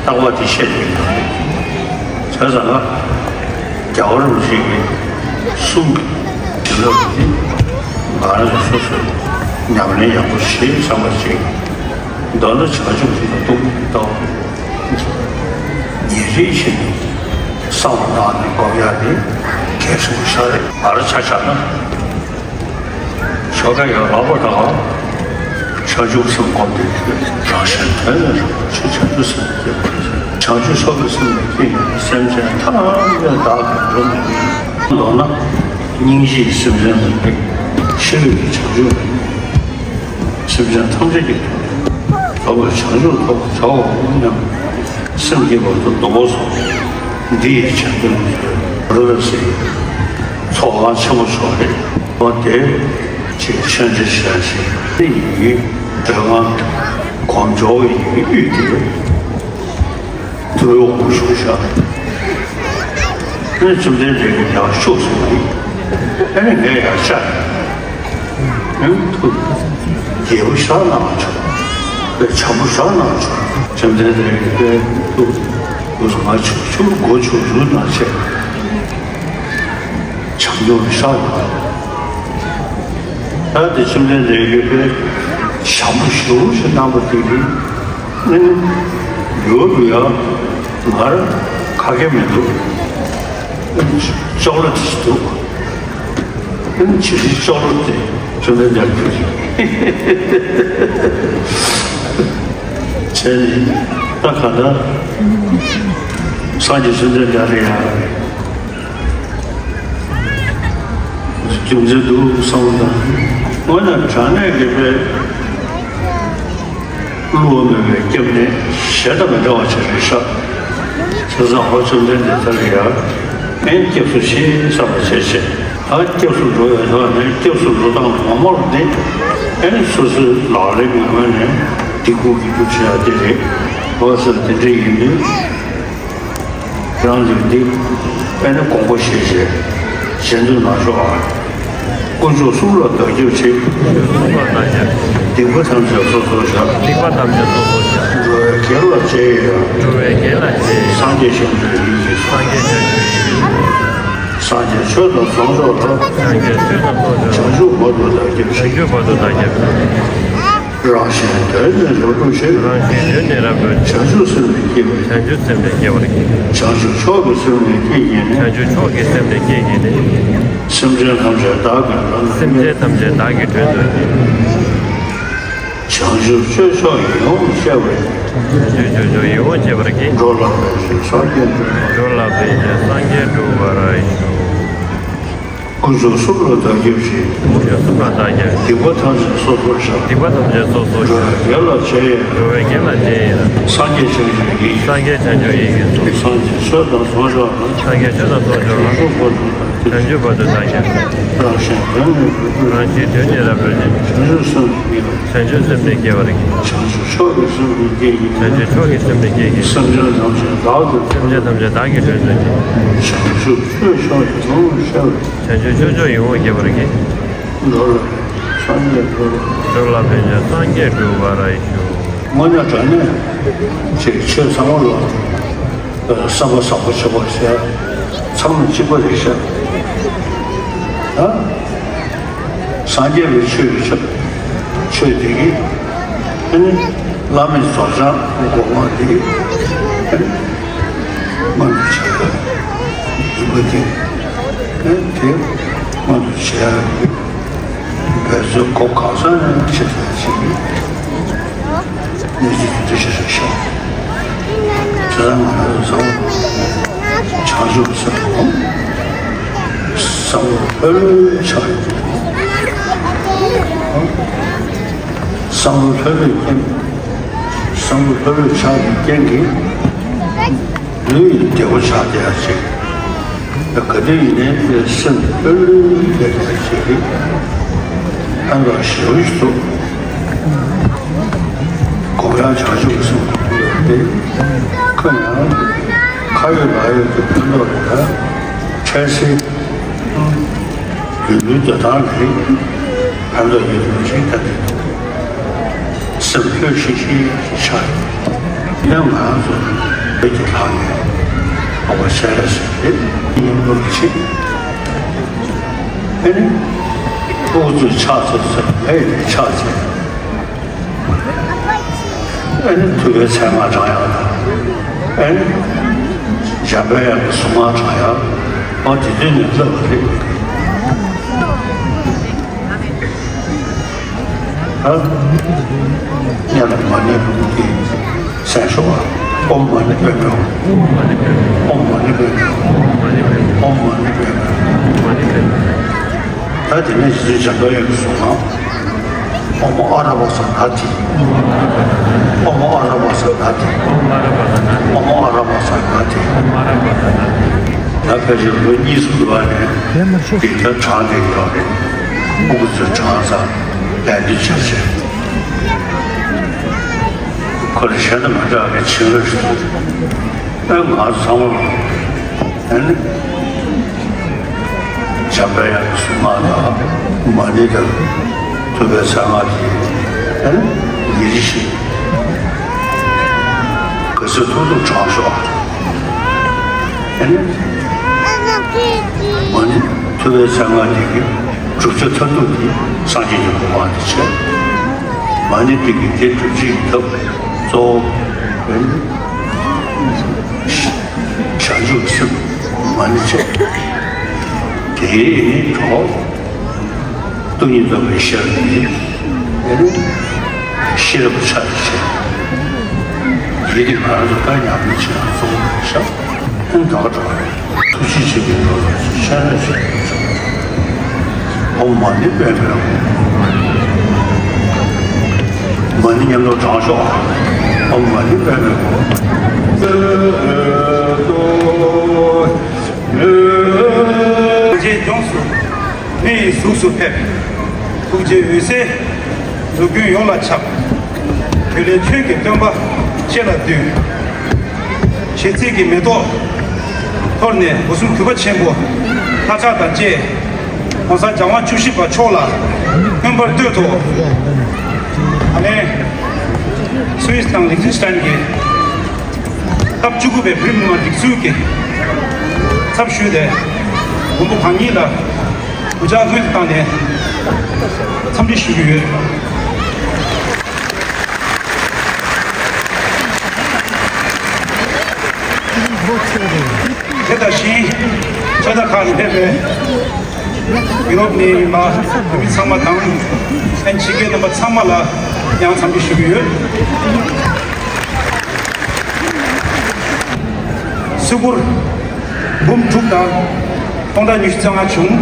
རྟག་པར་དེ་བཤད་བསྡད་ཀྱི་ཡོད་རེད། བྱས་ཙང་ང་རྒྱལ་བ་རིན་པོ་ཆེ་གི་གསུང་གི་བྱིན་རླབས་དེ་ང་རང་ཚོ་སོ་སོས་ཉམས་ལེན་ཡག་པོ་བྱེད་བསམ་པ་བྱེད། མདོར་ན་བྱང་ཆུབ་ཀྱི་ལྟ་བ་ཉིན་རེ་བཞིན་དུ་བསམ་བློ་བཏང་ནས་འགོག་ཡག་དེ་གལ་ཆེན་པོ་ཞིག་རེད། ང་རང་ཆ་བཞག་ན། ཆོ་ག་ཡང་ལག་པ་དང་། བྱང་ཆུབ་སེམས་བསྒོམས་ཏེ་རང་གཞན་དོན་ལ་རོལ་པའི་ཕྱིར། བྱང་ཆུབ་སེམས་བསྐྱེད་པ། བྱང་ཆུབ་མཆོག་གི་སེམས་ལ་བསྐྱེད་ནས་སེམས་ཅན་ཐམས་ཅད་བདག་གིས་འདོམས་ནས། མདོར་ན་སྙིང་རྗེའི་སེམས་ཅན་ལ་ཕན་ཕྱིར་བྱང་ཆུབ་སེམས་ཅན་ཐམས་ཅད་ཀྱི་དོན་དུ་འགྲོ་བའི་བྱང་ཆུབ་ཐོབ་པར་བྱའོ་སྙམ་སེམས་བསྐྱེད་པ་དང་སྡོམ་པ་སོགས་འདི་ཡི་བྱང་དོན་རོལ་པའི་ཕྱིར་ཚོགས་རླབས་ཆེན་པོ་མཆོག་རེད། འོ་དེ། ཅེས་མཆོད་མཇལ་བྱ་ཞིང་། དེ་ཡི་སྒྲོལ་མ་གོམ་འཇོག་ཡི་དབུས་ཏེ། ཐུགས་ཡོང་བཞུགས་ཤག་ཨེ་བཅོམ་ལྡན་འདས་ཀྱིས་ཡར་ཤོག་གསུངས་པ་ཡིན། ཨེ་ངས་ཡར་བཅར། ཨེ་ཐུགས་དགྱེས་པོ་ཞིག་གནང་ཆོག་ཨེ་བྱམས་པོ་ཞིག་གནང་ཆོག་བཅོམ་ལྡན་འདས་ཀྱིས་ཨེ་ཐུགས་ང་ཆུང་ཆུང་མགོ་ཆུང་ཆུང་ན་བྱས། བྱམས་སྐྱོང་བཞག་ཡོད། ད་དེ་བཅོམ་ལྡན་འདས་ཀྱིས་དཔེ་བྱམས་པོ་ཞེ་པོ་ཞིག་གནང་བ་དེ་གིས་ཨེ་ནི་ཡོད་དུ་ཡང་ང་རང་ཁ་སྐད་མི་འདུག་ཨེ་ནི་ཅོག་ལོ་དེ་ཞིག་འདུག་ཨེ་ནི་ཇི་སྲིད་ཅོག་ལོ་དེ་བཅོམ་ལྡན་འདས་ཀྱིས་བྱས་ནས་ད་ག་ད་སངས་རྒྱས་བཅོམ་ལྡན་འདས་ལ་ཡང་། རྒྱུ་མཚན་འདུག་བསམ་བློ་བཏང་། དངོས་གནས་དྲང་གནས་ཀྱི་དཔེ་བསླུ་བ་མེད་པའི་སྐྱབས་གནས་གཞན་དང་མི་འདྲ་བ་ཅིག་རེད་ཤག་ས་ས་ཧོ་བཅོམ་ལྡན་འདས་ཐར་ཡ་ཨེ་སྐྱབས་སུ་མཆི་བསམ་པ་བྱས་བྱས། ད་སྐྱབས་སུ་འགྲོ་བའི་ཐོག་ནས་སྐྱབས་སུ་འགྲོ་སྟངས་མ་མོར་འདི་ཨེ་སོ་སོའི་ལག་ལེན་གྱི་ངོས་ནས་སྡིག་སྤོང་གི་རྒྱུ་བྱེད་ཡ་དེ་རེད། འོ་ཟེར་དེ་འདྲ་ཡིན་དུས། རང་ལུས་འདི་དཔེར་ན་དགོངས་པ་བཞེས་བྱས་གཞན་དོན་གནང་ཤོག་ཨ། དཀོན་མཆོག་གསུམ་ལ་བདག་སྐྱབས་མཆི། དཀོན་མཆོག་གསུམ་ལ་བདག་སྐྱབས་མཆི། སྡིག་པ་ཐམས་ཅད་སོ་སོར་བཤགས། སྡིག་པ་ཐམས་ཅད་སོ་སོར་བཤགས། འགྲོ་བའི་དགེ་ལ་རྗེས་ཡོད། འགྲོ་བའི་དགེ་ལ་རྗེས་ཡོད། སངས་རྒྱས་བྱང་ཆུབ་ཡིད་ཀྱིས་སུ། སངས་རྒྱས་བྱང་ཆུབ་ཡིད་ཀྱིས་སུ། སངས་རྒྱས་ཆོས་དང་ཟུང་འཇུག་ལ། སངས་རྒྱས་ཆོས་དང་ཟུང་འཇུག་ལ། བྱང་ཆུབ་བར་དུ་བདག་སྐྱབས་མཆི། བྱང་ཆུབ་བར་དུ་བདག་སྐྱབས་མཆི། རང་གཞན་དོན་ནི་རབ་བསྒྲུབས་ཤིང་། རང་གཞན་དོན་ནི་རབ་བསྒྲུབས་ཤིང་། བྱང་ཆུབ་སེམས་ནི་བསྐྱེད་པར་བགྱི། བྱང་ཆུབ་སེམས་ནི་བསྐྱེད་པར་བགྱི། བྱང་ཆུབ་མཆོག་གི་སེམས་ནི་བསྐྱེད་བགྱིས་ནས། བྱང་ཆུབ་མཆོག་གི་སེམས་ནི་བསྐྱེད་བགྱིས་ནས། སེམས་ཅན་ཐམས་ཅད་བདག་གིས་དོན་དུ། སེམས་ཅན་ཐམས་ཅད་བདག་གིས་དོན་དུ་བགྱི། བྱང་ཆུབ་སྤྱོད་མཆོག་ཡིད་འོང་སྤྱད་པར་བགྱི། བྱང་ཆུབ་སྤྱོད་མཆོག་ཡིད་འོང་སྤྱད་པར་བགྱི། འགྲོ་ལ་ཕན་ཕྱིར་སངས་རྒྱས་འགྲུབ། འགྲོ་ལ་ཕན་ཕྱིར་སངས་རྒྱས་འགྲུབ་པར་ཤོག། དཀོན་མཆོག་གསུམ་ལ་བདག་སྐྱབས་མཆི། དཀོན་མཆོག་གསུམ་ལ་བདག་སྐྱབས་མཆི། སྡིག་པ་ཐམས་ཅད་སོ་སོར་བཤགས། སྡིག་པ་ཐམས་ཅད་སོ་སོར་བཤགས། འགྲོ་བའི་དགེ་ལ་རྗེས་ཡོད། འགྲོ་བའི་དགེ་ལ་རྗེས་ཡོད། སངས་རྒྱས་བྱང་ཆུབ་ཡིད་ཀྱིས་སུ། སངས་རྒྱས་བྱང་ཆུབ་ཡིད་ཀྱིས་སུ། སངས་རྒྱས་ཆོས་དང་ཟུང་འཇུག་ལ། སངས་རྒྱས་ཆོས་དང་ཟུང་འཇུག་ལ། བྱང་ཆུབ་བར་དུ་བདག་སྐྱབས་མཆི། རང་གཞན་དོན་ནི་རབ་བསྒྲུབས། རང་གཞན་དོན་ནི་རབ་བསྒྲུབས་ཤིང་། བྱང་ཆུབ་སེམས་ནི་བསྐྱེད་པར། བྱང་ཆུབ་སེམས་ནི་བསྐྱེད་པར་བགྱི། བྱང་ཆུབ་མཆོག་གི་སེམས་ནི་བསྐྱེད་བགྱིས། བྱང་ཆུབ་མཆོག་གི་སེམས་ནི་བསྐྱེད་བགྱིས། སེམས་ཅན་ཐམས་ཅད་བདག་ཏུ། སེམས་ཅན་ཐམས་ཅད་བདག་གིས་དོན་དུ་བགྱི། བྱང་ཆུབ་སྤྱོད་མཆོག་ཡིད་འོང་སྤྱད་པར། བྱང་ཆུབ་སྤྱོད་མཆོག་ཡིད་འོང་སྤྱད་པར་བགྱི། འགྲོ་ལ་ཕན་ཕྱིར་སངས་རྒྱས་འགྲུབ། འགྲོ་ལ་ཕན་ཕྱིར་སངས་རྒྱས་འགྲུབ་པར་ཤོག། དངོས་གནས་དྲང་གནས་ཅིག་ཆོས་ཚང་མ་ལ་བསམ་པ་བཟང་པོ་བྱེད་པ་བྱས། ཚང་མ་གཅིག་པ་རེད་ཤག་ཨ། སངས་རྒྱས་པའི་ཆོས་ཀྱི་ཆོས་ཆོས་དེ་གིས་ཨ་ནི་བླ་མེད་རྫོགས་བྱང་སྒོ་མང་དེ་ཨ་ནི་མངོན་དུ་བྱས་པ་ཡིན་པ་དེ་ཨ་ནི་དེ་མངོན་དུ་བྱས་པའི་འབད་རྩོལ་གོ་གང་ས་ནས་བྱེད་ཐུབ་ཅིག་གནས་ཚུལ་དེ་འདྲ་ཞིག་རེད་ཤག་དེ་ལ་ང་རང་ཚོ་བྱང་ཆུབ་སེམས་ཀྱི་བསམ་བློ་ལྷོད་ལྷོད་ཆགས་ཡོད། བསམ་བློ་ལྷོད་ལྷོད་རྐྱེན། བསམ་བློ་ལྷོད་ལྷོད་ཆགས་པའི་རྐྱེན་གྱིས་ལུས་ཡི་བདེ་བོ་ཆགས་བསྡད་ཡ་ཅིག་ག་དུས་ཡིན་ནའི་སེམས་ལྷོད་ལྷོད་བསྡད་ཡ་ཅིག་གིས་ཕན་ཐོགས་ཞེ་པོ་ཞིག་ཐུབ། གུ་ཡངས་བྱང་ཆུབ་སེམས་ཀྱི་ཐུགས་ཡོད་དེ། ཁོ་ཡང་ཁ་ཡོད་ལག་ཡོད་ཀྱི་ཕན་ཐོགས་རེད། འཕྲལ་སེལ། རྒྱུ་འབྲས་འདོད་སྟངས་ཀྱི་ཕན་ཐོགས་ཡོད་པ་ཞིག་ལྟ་དུས། སེམས་ལྷོད་ཤིག་ཤིག་ཆགས་ཡོད། ཡང་ང་རང་ཚོ་བོད་ཀྱི་ལྷག་ཡོད་ཨ་བ་ཤ་ར་ཟེར་ཏེ་སྙིང་པོར་ཆེ། ཨེ་ནི་ཨུ་ཚུགས་ཆགས་ཚར་ཚར་ཨེ་ནི་ཆགས་ཚར། ཨེ་ནི་ཐུབ་པའི་མཚན་སྔགས་བགྲང་ཡག་དང་། ཨེ་ནི་འཇམ་པའི་དབྱངས་ཀྱི་གཟུངས་སྔགས་བགྲང་ཡག་འོ་དེ་དུས་ནས་བསླབ་པ་རེད། ཨ། སྔོན་ལ་མ་ཎི་བགྲང་གི་གསན་ཤོག་ཨ། ཨོཾ་མ་ཎི་པདྨེ་ཧཱུྃ། ཨོཾ་མ་ཎི་པདྨེ་ཧཱུྃ། ཨོཾ་མ་ཎི་པདྨེ་ཧཱུྃ། ད་དེ་ནས་རྗེ་བཙུན་འཇམ་དཔལ་དབྱངས་ཀྱི་གཟུངས་སྔགས། ཨོཾ་ཨ་ར་བ་ཙ་ན་དྷཱིཿ། ཨོཾ་ཨ་ར་བ་ཙ་ན་དྷཱིཿ། ཨོཾ་ཨ་ར་བ་ཙ་ན་དྷཱིཿ། ད་ཕལ་ཆེར་ལོ་གཉིས་སུ་འགྲོ་བ་ནས་འདི་ལྟར་གྲངས་དེ་ཡོད་རེད། ཨོ་ཁུ་ཚོས་གྲངས་ཚང་ལས་འདི་བྱས་བྱས། ཁོ་ལ་གཞན་དང་མི་འདྲ་བའི་བྱིན་རླབས་ཤིག་ཐོབ། ཨེ་ང་ཚང་མ་ལ་ཨ་ནི་འཇམ་དཔལ་དབྱངས་ཀྱི་གཟུངས་སྔགས་དང་མ་ཎི་དང་ཐུབ་པའི་གསང་སྔགས་ཀྱི་ཨ་ནི་ཉིན་རེ་བཞིན་ག་ཚོད་ཐུབ་ཐུབ་བགྲང་ཤོག་ཨ་ནི་མ་ཎི་ཐུབ་པའི་གསང་སྔགས་འདི་གི་བསྒྲུབ་བྱ་མཐར་ཐུག་འདི་སངས་རྒྱས་ཀྱི་གོ་འཕང་དེ་བྱས། མ་ཎི་འདི་གི་དེ་བསྒྲུབ་བྱེད་ཀྱི་ཐབས་གཙོ་བོ་ཨ་ནི་བྱང་ཆུབ་སེམས་མ་ཎི་བྱས། དེའི་གྲོགས་སྟོང་ཉིད་རྟོགས་པའི་ཤེས་རབ་ནི་ཨ་ནི་ཤེས་རབ་ཆ་ལས་བྱས། ཡིད་དེ་ང་རང་ཚོ་བཀའ་ཉམས་ལེན་བྱེད་ཡག་གཙོ་བོ་རེད་ཤག་ཨ་ནི་ད་ག་འགྲོ་བ་རེད། ཐུགས་རྗེ་ཆེ་གི་འགྲོ་ལ་ཤེས་རབ་ཆེ། ཨོཾ་མ་ཎི་པདྨེ། མ་ཎི་མཉམ་དུ་བགྲང་ཤོག་ཨོཾ་མ་ཎི་པདྨེ། རྗེས་ལྗོངས་སུ་མི་ཡི་གཟུགས་སུ་ཕེབས། ཐུགས་རྗེའི་འོད་ཟེར་འཛུགས་སྐྲུན་ཡོངས་ལ་ཁྱབ། འཕྲིན་ལས་ཆོས་ཀྱི་སྟོན་པ་ཁྱེད་ལ་འདུད། ཞེ་ཚིག་གི་མེ་ཏོག་འཐོར་ནས་སྒོ་གསུམ་གུས་པ་ཆེན་པོ་ལྷ་ཕྱག་དང་བཅས་༸གོང་ས་༸རྒྱལ་དབང་བཅུ་བཞི་པ་མཆོག་ལ་མངོན་པར་བསྟོད་དོ། ཨ་ནེ་སུད་སི་དང་ལིག་ཏེན་སི་ཏན་གྱི་སྐབས་བཅུ་དགུ་པའི་བོད་མི་མང་སྒྲིག་འཛུགས་ཀྱི་ཚབ་ཞུས་ཏེ་མགོན་པོ་གང་ཉིད་ལ་གུས་ཕྱག་སྔོན་དུ་བཏང་ནས་འཚམས་འདྲི་ཞུ་གི་ཡོད། དེ་དང་གཞན་ཕྱོགས་མཐའ་ཁག་ནས་ཕེབས་པའི་ཡུ་རོབ་ནས་ཡིན་པ་བོད་མི་ཚང་མ་དང་། ཨན་ཕྱི་རྒྱལ་རྣམ་པ་ཚང་མ་ལ་ཡང་འཚམས་འདྲི་ཞུ་གི་ཡོད། སུད་སྒོར་འབུམ་དྲུག་དང་སྟོང་ཕྲག་ཉི་ཤུ་རྩ་ལྔ་བྱུང་།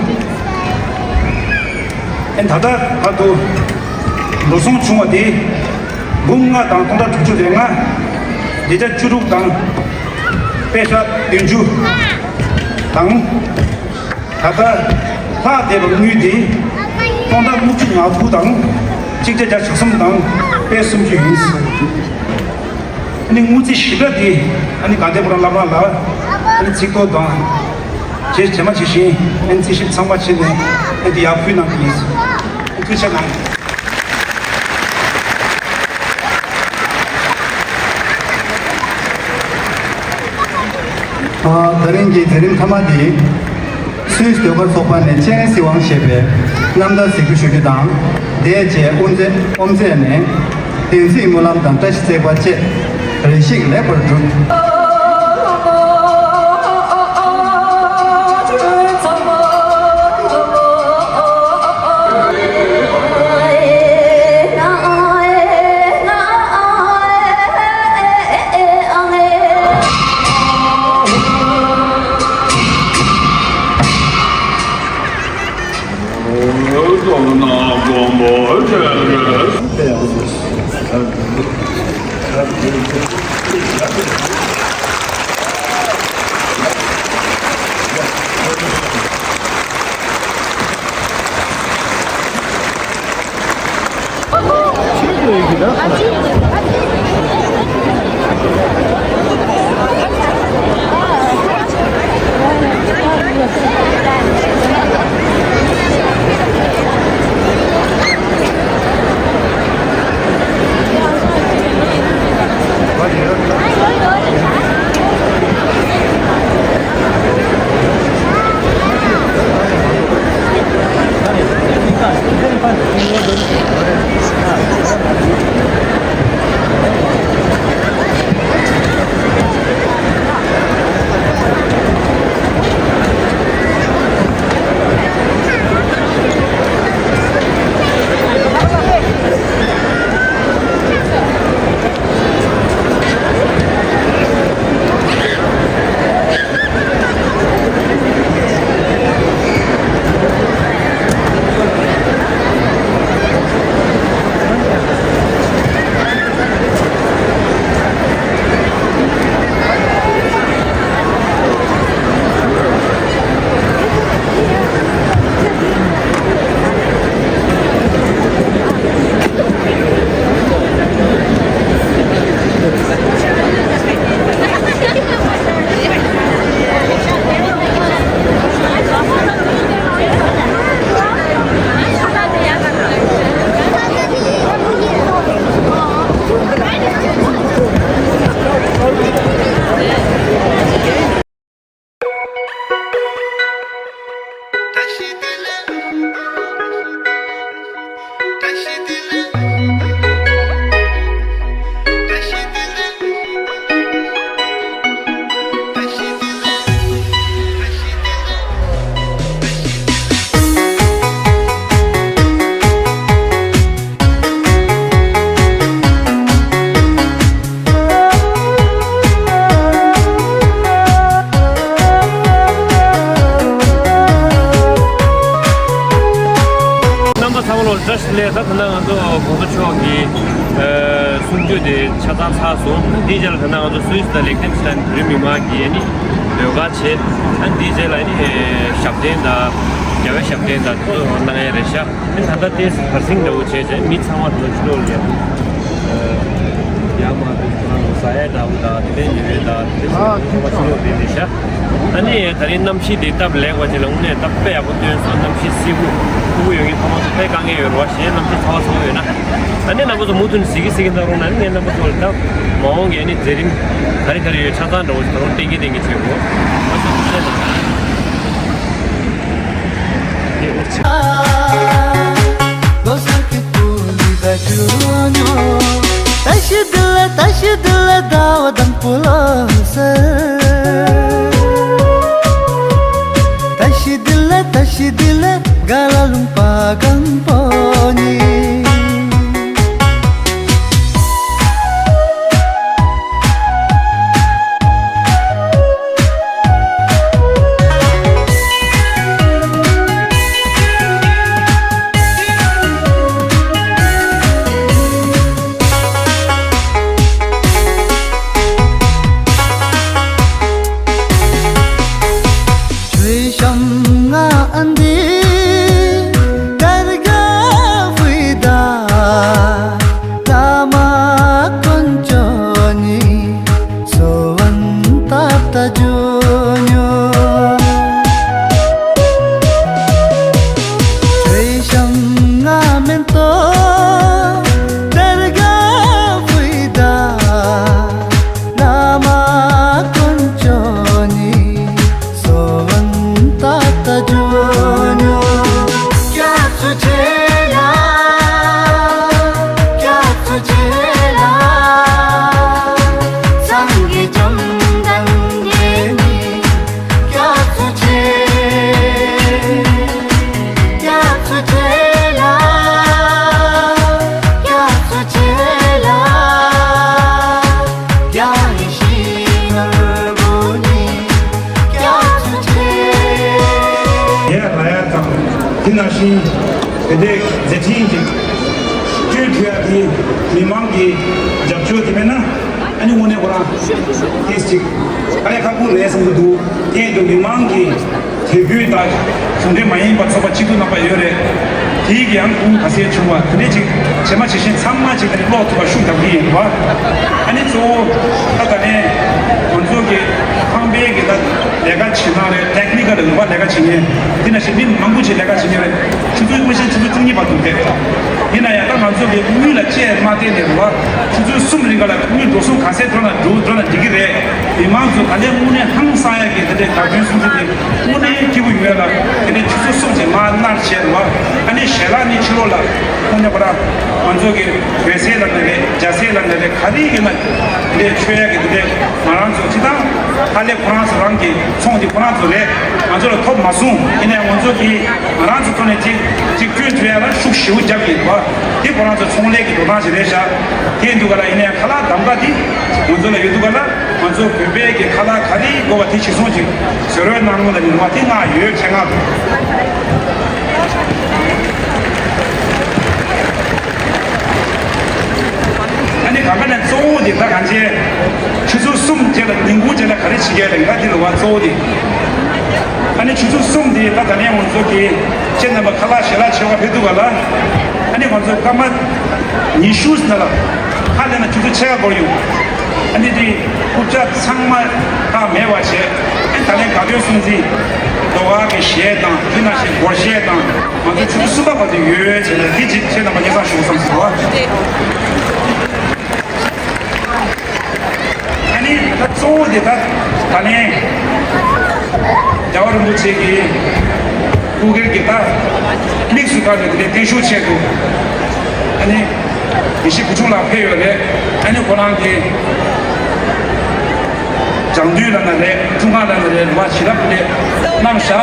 ཨན་ད་ལྟ་བར་དུ་འགྲོ་སོང་བྱུང་བ་དེ་འབུམ་ལྔ་དང་སྟོང་ཕྲག་དྲུག་ཅུ་རེ་ལྔ། བརྒྱ་ཆ་བཅུ་དྲུག་དང་པད་ཤག་བདུན་ཅུ་དང་། ད་ལྟ་ལྷག་བསྡད་པའི་དངུལ་དེ་སྟོང་ཕྲག་དགུ་བཅུ་ང་དགུ་དང་གཅིག་བརྒྱ་བརྒྱ་ཆ་གསུམ་དང་པད་སུམ་ཅུ་ཡིན། ཨ་ནི་དངུལ་རྩིས་ཞིབ་ཕྲ་དེ་ཨ་ནི་དགའ་ལྡན་ཕོ་བྲང་བླ་བྲང་ལ་ཨ་ནི་རྩིས་ཐོ་དང་རྗེས་རྗེས་མ་ཇི་བཞིན་ཨ་ནི་རྩིས་ཞིབ་ཚང་མ་བྱས་ནས་ཨ་ནི་དེ་ཡར་ཕུལ་གནང་གི་ཡིན། ཐུགས་རྗེ་གནང་། ཨ། ད་རིང་གི་མཛད་རིམ་མཐའ་མ་འདི། སུད་སི་ཟློས་གར་ཚོགས་པ་ནས་སྤྱན་རས་གཟིགས་དབང་ཞེས་པའི་རྣམ་ཐར་གཟིགས་འབུལ་ཞུ་རྒྱུ་དང་། དེའི་རྗེས་དབུ་མཛད་དབུ་མཛད་ནས་བདེན་ཚིག་སྨོན་ལམ་དང་བཀྲ་ཤིས་བརྩེགས་པ་བཅས་རེ་ཞིག་ལེགས་པར་བསྒྲུབས། བཀྲ་ཤིས་བདེ་ལེགས། ད་ད་ལྟ་ང་ཚོ་གོང་ས་མཆོག་གི་ཨ་གསུང་ཆོས་དེ་ཆ་ཚང་ཚར་སོང་། འདིའི་རྗེས་ལ་ད་ལྟ་ང་ཚོ་སུད་སི་དང་ལིག་ཏེན་སི་ཏན་བོད་རིགས་མི་མང་གི་ཨ་ནི་ཟློས་གར་བྱས། ཨ་འདིའི་རྗེས་ལ་ཨ་ནི་ཨ་ཞབས་བརྟན་དང་རྒྱལ་བའི་ཞབས་བརྟན་དང་དེ་ཚོ་གནང་ཡ་རེད་ཤག་ཨ་ནི་ད་ལྟ་ཏོག་ཙམ་བར་སེང་འདྲ་བོ་བྱས་བྱས་མི་ཚང་མ་ད་ལྟ་ཕྱི་ལོགས་ལ་ཡར་ཡར་མར་དུ་ཁོ་རང་ཟ་ཡ་འདྲ་བོ་དང་དེ་ནས་ཉོ་ཡ་དང་དེ་ཚོ་ཚང་མ་ཕྱི་ལོགས་བསྡད་བསྡད་ཤག་ཨ་ནི་ད་རིང་གནམ་གཤིས་དེ་སྟབས་ལེགས་པ་ཅིག་ལ་དངོས་གནས་སྟབས་དཔེ་ཡག་པོ་སྟོན་སོང་། གནམ་གཤིས་བསིལ་པོ་ཁུག་པོ་ཡོང་གི། ཕ་མ་ཚོ་དཔེ་དཀའ་ངལ་ཡོད་རེད་བ། གཞན་གནམ་གཤིས་ཚ་བ་ཚ་བོ་ཡོད་ན། ཨ་ནི་རྣམ་པ་ཚོ་མུ་མཐུད་ནས་གཟིགས་ཀྱི་གཟིགས་ཀྱི་འདུག་རུང་ན། ཨ་ནི་ངས་རྣམ་པ་ཚོ་ལ་ད་མ་འོངས་ཀྱི་ཨ་ནི་མཛད་རིམ་ག་རེ་ག་རེ་ཡོད་ཆ་ཚང་འདྲ་བོ་ཞིག་ད་རུང་བསྟན་གྱི་བསྟན་གྱི་བྱེད་དགོས། ཨ་ཚོ་ཐུགས་རྗེ་གནང་། དེ་ནང་བཞིན་དེ་འདྲའི་མཛད་འཕྲིན་ཅིག་སྐྱོན་ཐུབ་ཡ་དེ་མི་མང་གི་རྒྱབ་སྐྱོར་དེ་མེད་ན། ཨ་ནི་དངོས་གནས་ཁོ་རང་ཏོག་ཙམ་ཅིག་དཀའ་ལས་ཁག་པོ་རེད་བསམ་གྱི་འདུག་དེ་ཡིན་དུས་མི་མང་གི་དད་གུས་དང་ཟུང་འབྲེལ་མ་ཡིན་པ་ཚོགས་པ་གཅིག་སྡུད་རྣམ་པ་ཡོད་རེད། དེའི་གི་ཡང་གོང་ཁ་གསལ་བྱུང་བ་དེ་འདྲས་ཅིག་བྱེ་མ་བྱེ་ཤིང་ཚང་མ་ཅིག་ནས་ཀློག་ཐུབ་པ་ཤུགས་རྒྱག་གི་ཡིན་པ། ཨ་ནི་གཙོ་བོ་ད་ད་ནས་ང་ཚོ་གི་ཁང་པའི་གི་ད་ལས་ཀ་བྱེད་སྟངས་རེད། ཊེག་ནི་ཀལ་རེད་བ། ལས་ཀ་བྱེད་མཁན་དེ་ནང་བཞིན་མི་མང་པོ་ཅིག་ལས་ཀ་བྱེད་མཁན་རེད། ཆུ་ཚོད་དངོས་གཞི་ཆུ་ཚོད་བཅུ་གཉིས་བར་དུ་རེད། ཡིན་ན་ཡང་ད་ང་ཚོ་གི་དངུལ་ལ་ཅེས་མ་བལྟས་ནས་རེད་བ། ཆུ་ཚོད་གསུམ་རིང་ག་ལ་དངུལ་འགྲོ་སོང་ག་ཚད་འགྲོ་ན་འགྲོ་འགྲོ་ན་འགྲིག་གི་རེད། མི་མང་ཚོ་ད་ལྟའི་དངོས་གནས་ཧང་སང་ཡ་གི་དེ་འདྲའི་དགའ་སྟོན་སྲུང་བརྩི་དེ་དངོས་གནས་སྐྱིད་པོ་ཡོད་ལ། དེ་ནས་ཆུ་ཚོད་གསུམ་ཅིག་མར་མནར་བྱས་རེད་བ། ཨ་ནི་ཞལ་ལག་ནི་ཕྱི་ལོགས་ལ་དངོས་གནས་པ་ར་ང་ཚོ་གི་བོད་ཟས་ལབ་ན་རེད། རྒྱ་ཟས་ལབ་ན་རེད། ག་རེ་ཡིན་ན་དེ་འདྲའི་མཆོད་ཡ་གི་དེ་འདྲའི་ང་རང་ཚོ་སྤྱི་བཏང་ཧ་ལས་ཁོ་རང་ཚོ་རང་གི་ཚོང་དེ་ཁོ་རང་ཚོ་རེད། ང་ཚོ་ལ་ཐོབ་མ་སོང་། ཡིན་ནའི་ང་ཚོ་གི་ང་རང་ཚོ་ཐོག་ནས་ཅིག་ཅིག་སྐྱོན་ཐུབ་ཡ་ལ་ཤུགས་ཞེ་པོ་རྒྱབ་ཡིན་པ། དེ་ཁོ་རང་ཚོ་ཚོང་ལས་ཀྱི་འགྲོ་སྟངས་ཤིག་རེད་ཤག་དེ་འདུག་ག་ལ། ཡིན་ནའི་ཁ་ལག་གདམ་ག་དེ་ང་ཚོ་ལ་ཡོད་འདུག་ག་ལ། ང་ཚོ་བོད་པའི་གི་ཁ་ལག་ག་རེ་དགོས་པ་དེ་གཞིར་བཟུང་ཅིག་བཟོ་རོགས་གནང་རོགས་ལ་ཉུང་བ་དེ་ང་ཡོད་ཆེད་མངགས། ཨ་ནི་ག་པ་ནས་གཙོ་བོ་དེ་ད་གང་བྱས་ཆུ་ཚོད་གསུམ་རྗེས་ལ་ཉིན་གུང་རྗེས་ལ་ག་རེ་བྱེད་ཀྱི་རེད་ང་དེ་ལ་བ་གཙོ་བོ་དེ། ཨ་ནི་ཆུ་ཚོད་གསུམ་དེ་ད་ད་ནས་ང་ཚོ་གི་ཁྱེད་རྣམ་པ་ཁ་ལག་ཞལ་ལག་མཆོད་པ་ཕེབས་འདུག་ག་ལ། ཨ་ནི་ང་ཚོ་སྐར་མ་ཉི་ཤུ་ནང་ལ་ཧ་ལས་ན་ཆུ་ཚོད་ཕྱེད་ཀ་འགོར་ཡོང་། ཨ་ནི་དེ་རྐུབ་ཀྱག་ཚང་མ་ཁག་མེད་པ་བྱས། ཨ་ནི་ད་ལན་དགའ་སྟོན་སྲུང་བརྩི་ཟློས་གར་གྱི་གཞས་དང་དེ་ནང་བཞིན་སྒོར་གཞས་དང་ང་ཚོ་ཆུ་ཚོད་གསུམ་པ་བར་དུ་ཡོད་བྱས་ནས་དེ་ཅིག་ཁྱེད་རྣམ་པ་སྙན་སེང་ཞུ་བསམ་སོང་། ཨ་ནི་ད་གཙོ་བོ་དེ་ད་ད་ལན་རྒྱལ་བ་རིན་པོ་ཆེ་གི་སྐུ་སྒེར་གྱི་ད་དམིགས་སུ་བཀར་ནས་དེ་འདྲའི་བརྟན་བཞུགས་ཆེད་དུ་ཨ་ནི་དགེ་བཤེས་བུ་ཆུང་ལགས་ཕེབས་ཡོད་རེད། ཨ་ནི་ཁོ་རང་གི་སྦྱང་དུས་ལ་ན་རེད། འཁྲུངས་སྐར་ལ་ན་རེད། རེ་བ་བྱིན་རླབས་དེ་གནང་བཞག་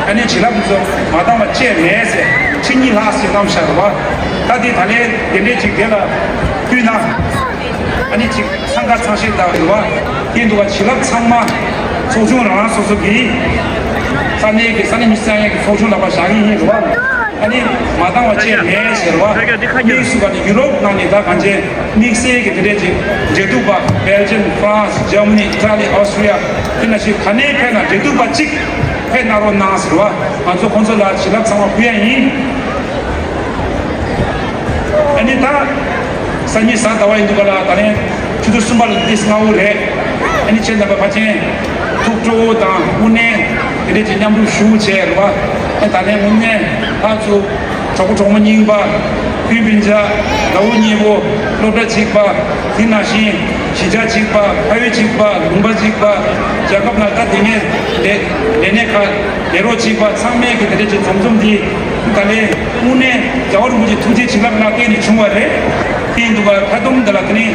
ཨ་ནི་བྱིན་རླབས་ཚོ་མ་འདང་བ་ཅེས་མེད་ཟེར་ཁྲི་གཉིས་ལྷག་ཟེར་གནང་བཞག་རེད་བ། ད་དེ་ད་ལན་དེ་འདྲའི་ཅིག་དེ་ལ་བསྟུན་ན་ཨ་ནི་ཅིག་འཚང་ཁ་ཚང་ཤེས་དང་རེད་བ། དེ་འདུག་བ། བྱིན་རླབས་ཚང་མ་ཚོགས་ཆུང་རང་རང་སོ་སོ་གི་ས་གནས་ཀྱི་ས་གནས་མི་སེར་ཡོངས་ཀྱི་ཚོགས་ཆུང་ལ་བཞག་གི་ཡིན་རེད་བ། ཨ་ནི་མ་འདང་བ་ཅིག་མེད་ཟེར་བ། དམིགས་སུ་བཀར་ནས་ཡུ་རོབ་ནང་ནས་ད་གང་ཅི་དམིགས་བསལ་གྱི་དེ་འདྲས་ཀྱི་འབྲེལ་གཏུག་པ། སྦེལ་ཇམ། ཧྥ་རན་སི། འཇར་མ་ནི། ཨི་ཊ་ལི། ཨོ་སི་ཊ་རི་ཡ། དེ་ནང་བཞིན་ག་ནས་ཕེབས་ན་འབྲེལ་གཏུག་པ་གཅིག་ཕེབས་གནང་རོགས་གནང་ཟེར་བ། ང་ཚོ་ཁོང་ཚོ་ལ་བྱིན་རླབས་ཚང་མ་ཕུལ་ཡ་ཡིན། ཨ་ནི་ད་སང་ཉིན་གཟའ་ཟླ་བ་ཡིན་འདུག་ག་ལ། ད་ལན་ཆུ་ཚོད་གསུམ་པ་ལ་ཏིས་སྔ་པོ་རེད། ཨ་ནི་ཁྱེད་རྣམ་པ་ཕལ་ཆེར་ཐུགས་སྤྲོ་བོ་དང་དངོས་གནས་དེ་འདྲས་ཀྱི་མཉམ་རུབ་ཞུ་བྱས་རེད་བ། ཨ་ད་ལན་དངོས་གནས་ཕར་ཚུར་གྲོགས་པོ་གྲོགས་མོ་རྙིང་པ། སྤུན་སྤུན་ཆ། དགའ་བོ་ཉེ་བོ། སློབ་གྲྭ་གཅིག་པ། དེ་ནང་བཞིན་གཞིས་ཆགས་གཅིག་པ། ཕ་ཡུལ་གཅིག་པ། ལུང་པ་གཅིག་པ། རྒྱལ་ཁབ་ནང་ད་དེ་ནས་ལས་ལས་གནས་ཁག་ལས་རོགས་གཅིག་པ་ཚང་མས་ཀྱི་དེ་འདྲ་ཅིག་འཛོམས་འཛོམས་འདི་ད་ལན་དངོས་གནས་རྒྱལ་བ་རིན་པོ་ཆེ་ཐུགས་རྗེ་བྱིན་རླབས་ལ་བརྟེན་ནས་བྱུང་བ་རེད། དེ་འདུག་ག། ད་དུང་འདི་ལ་དེ་ནས་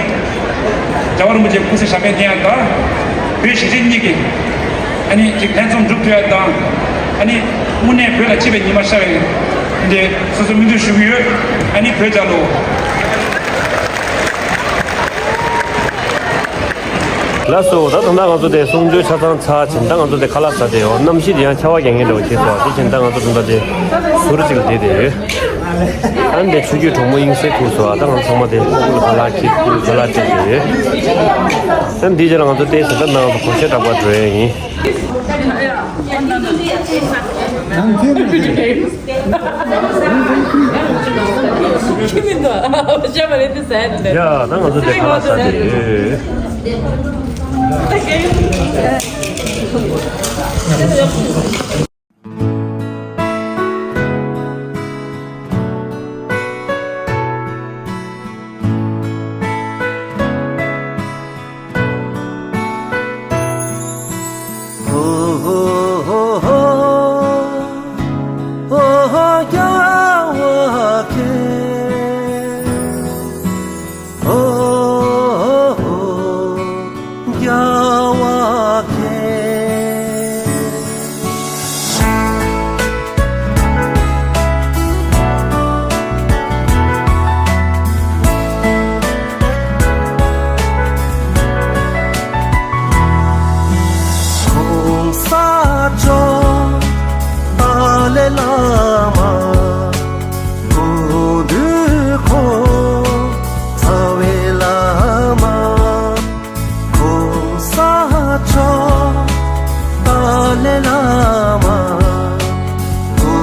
རྒྱལ་བ་རིན་པོ་ཆེ་སྐུ་ཚེ་ཞབས་པད་བརྟན་ཡག་དང་། བོད་གཞིས་བྱེས་གཉིས་ཀྱི་ཨ་ནི་ཅིག་ལྷན་འཛོམས་འགྲུབ་ཐུབ་ཡག་དང་། ཨ་ནི་དངོས་གནས་བོད་ལ་སྐྱིད་པའི་ཉི་མ་ཤར་བའི་འདི་སོ་སོ་སྨོན་འདུན་ཞུ་གི་ཡོད། ཨ་ནི་བོད་རྒྱལ་ལོ། ལགས་སོ། ད་ད་ལྟ་ང་ཚོ་དེ་གསུང་ཆོས་ཆ་ཚང་ཚར་ཕྱིན། ད་ང་ཚོ་དེ་ཁ་ལག་ཟ་དེ་ཡོད། གནམ་གཤིས་དེ་ཡང་ཆར་པ་རྒྱག་མཁན་འདྲ་བོ་ཞིག་སོང་། དེ་བཞིན་ད་ང་ཚོ་ད་ལྟ་དེ་ཟུར་གཅིག་ལ་བསྡད་དེ་ཡོད། ཨ་ནི་དེ་ཆོས་བརྒྱུད་གྲོགས་མོ་དབྱིངས་གསལ་ཐུག་སོང་། ཨ་ད་ང་ཚང་མ་དེ་ཕྲུ་གུ་ལ་ཁ་ལག་ཁྱེར། ཕྲུ་གུ་ལ་ཁ་ལག་སྤྲད་དེ་ཡོད། ཨ་ནི་དེའི་རྗེས་ལ་ང་ཚོ་ཏོག་ཙམ་ད་ང་ཚོ་སྒོར་གཞས་གྲགས་པ་འགྲོ་ཡ་ཡིན། ཁྱིམ་མི་འདུག་བཤད་པ་རེད་དེ་ཟེར་ནས། ཡ་ད་ང་ཚོ་དེ་ཁ་ལག་ཟ་དེ་ཡོད། གོང་ས་མཆོག་ཏཱ་ལའི་བླ་མ། སྐུ་མདུན་ཁོང་རྩ་བའི་བླ་མ། གོང་ས་མཆོག་ཏཱ་ལའི་བླ་མ། སྐུ་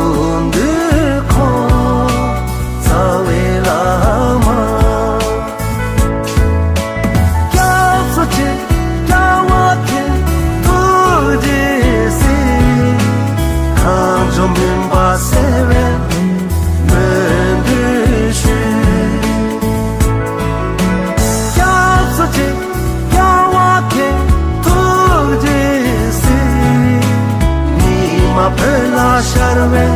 མདུན་ཁོང་རྩ་བའི་བླ་མ། སྐྱབས་སུ་མཆི། རྒྱལ་བ་མཁྱེན། ཐུགས་རྗེས་གཟིགས། གངས་ལྗོངས་མུན་པ་སེལ་བའི་སྨོན་འདུན་ཞུ། སྐྱབས་སུ་མཆི། རྒྱལ་བ་མཁྱེན། ཐུགས་རྗེས་གཟིགས། ཉི་མ་བོད་ལ་ཤར་བའི་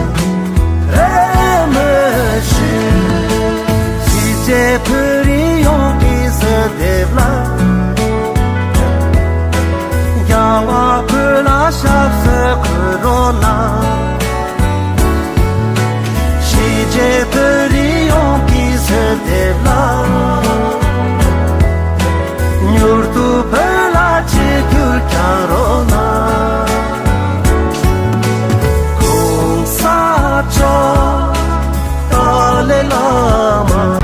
རེ་སྨོན་ཞུ། གཞིས་བྱེས་བོད་རིགས་ཡོངས་ཀྱི་གསོལ་འདེབས་ལ། རྒྱལ་བ་བོད་ལ་ཞབས་སོར་འཁོད་རོགས་གནང་། གཞིས་བྱེས་བོད་རིགས་ཡོངས་ཀྱི་གསོལ་འདེབས་ལ། མྱུར་དུ་བོད་ལ་གཅིག་གྱུར་བསྐྱངས་རོགས་གནང་། གོང་ས་མཆོག་ཏཱ་ལའི་བླ་མ།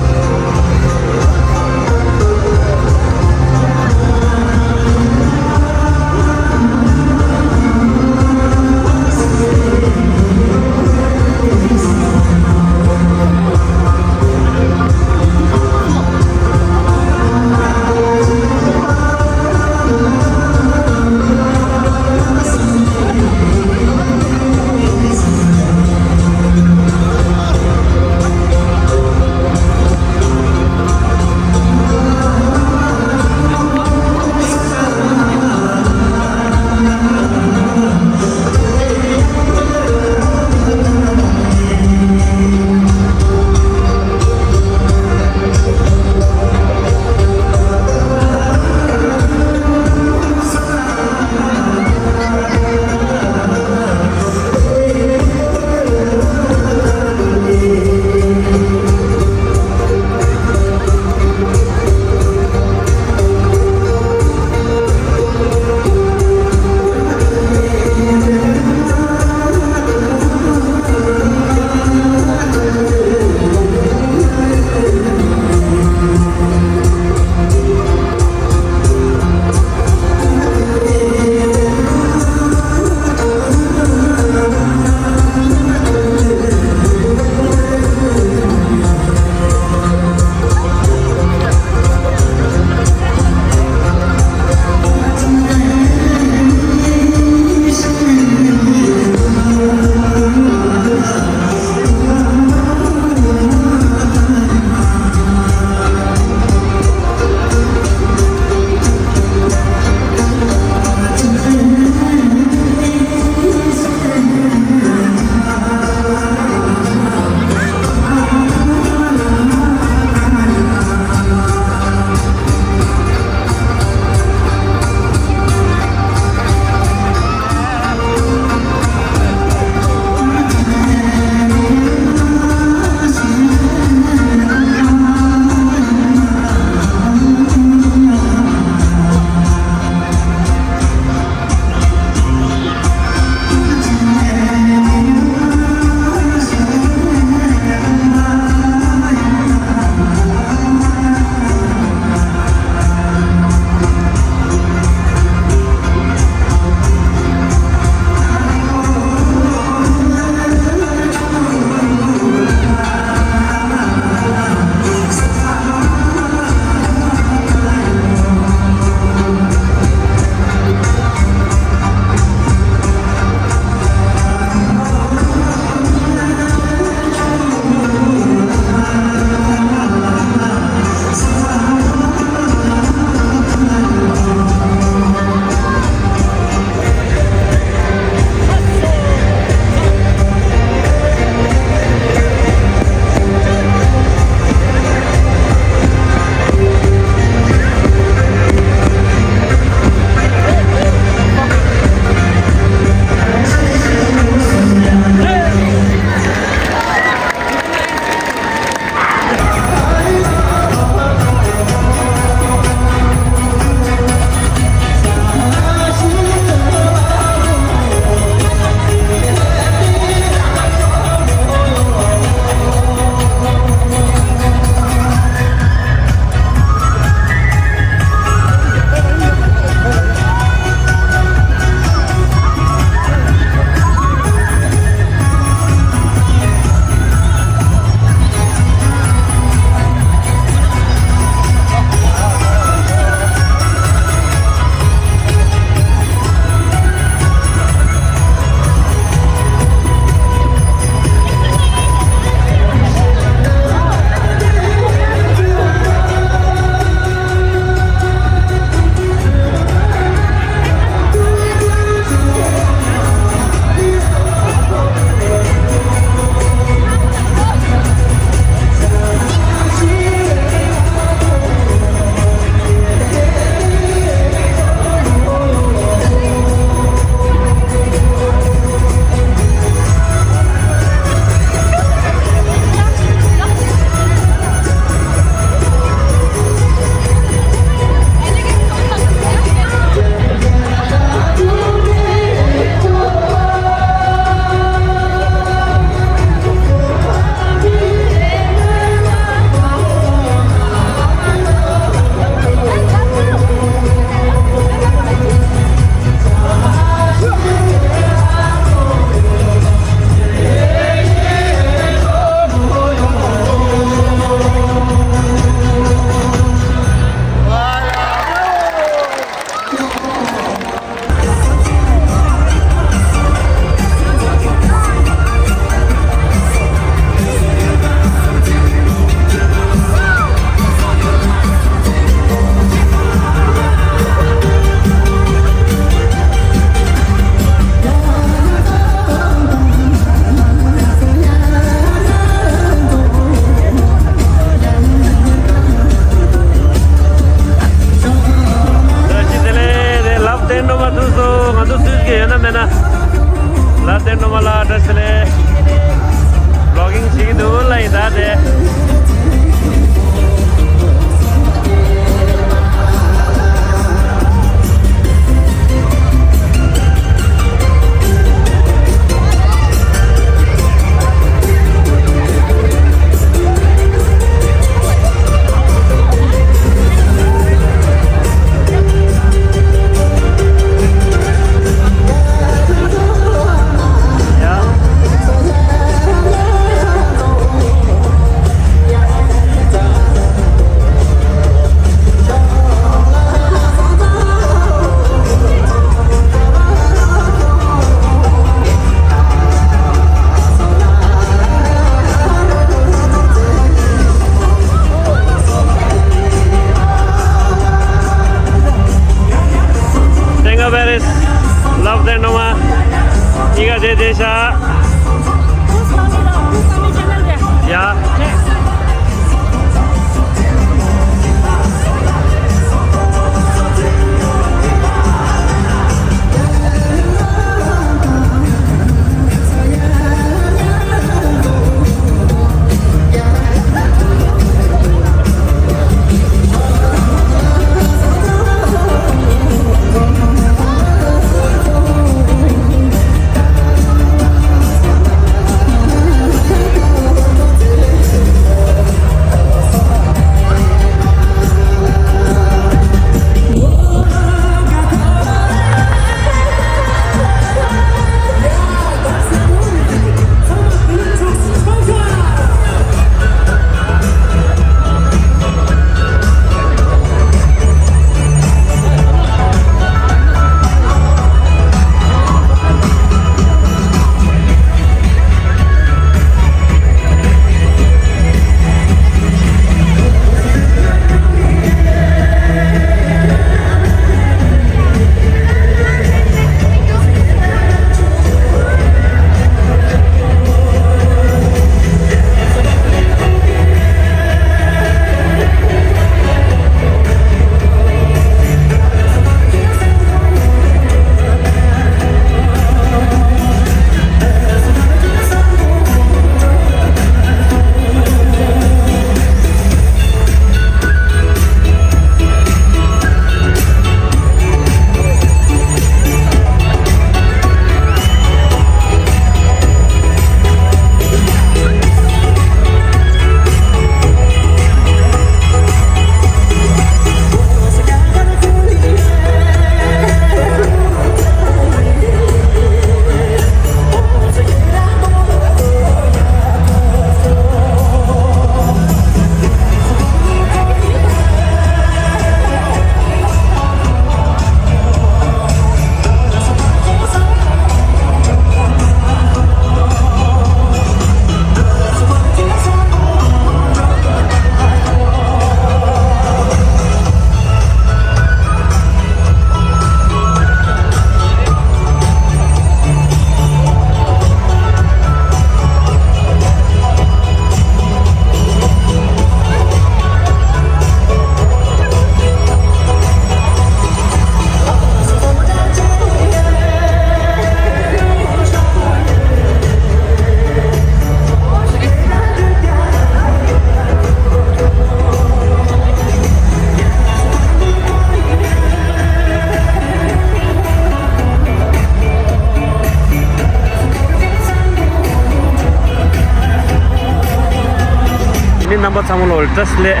ནི་རྣམ་པ་ཚང་མ་ལ་བཀྲ་ཤིས་བདེ་ལེགས།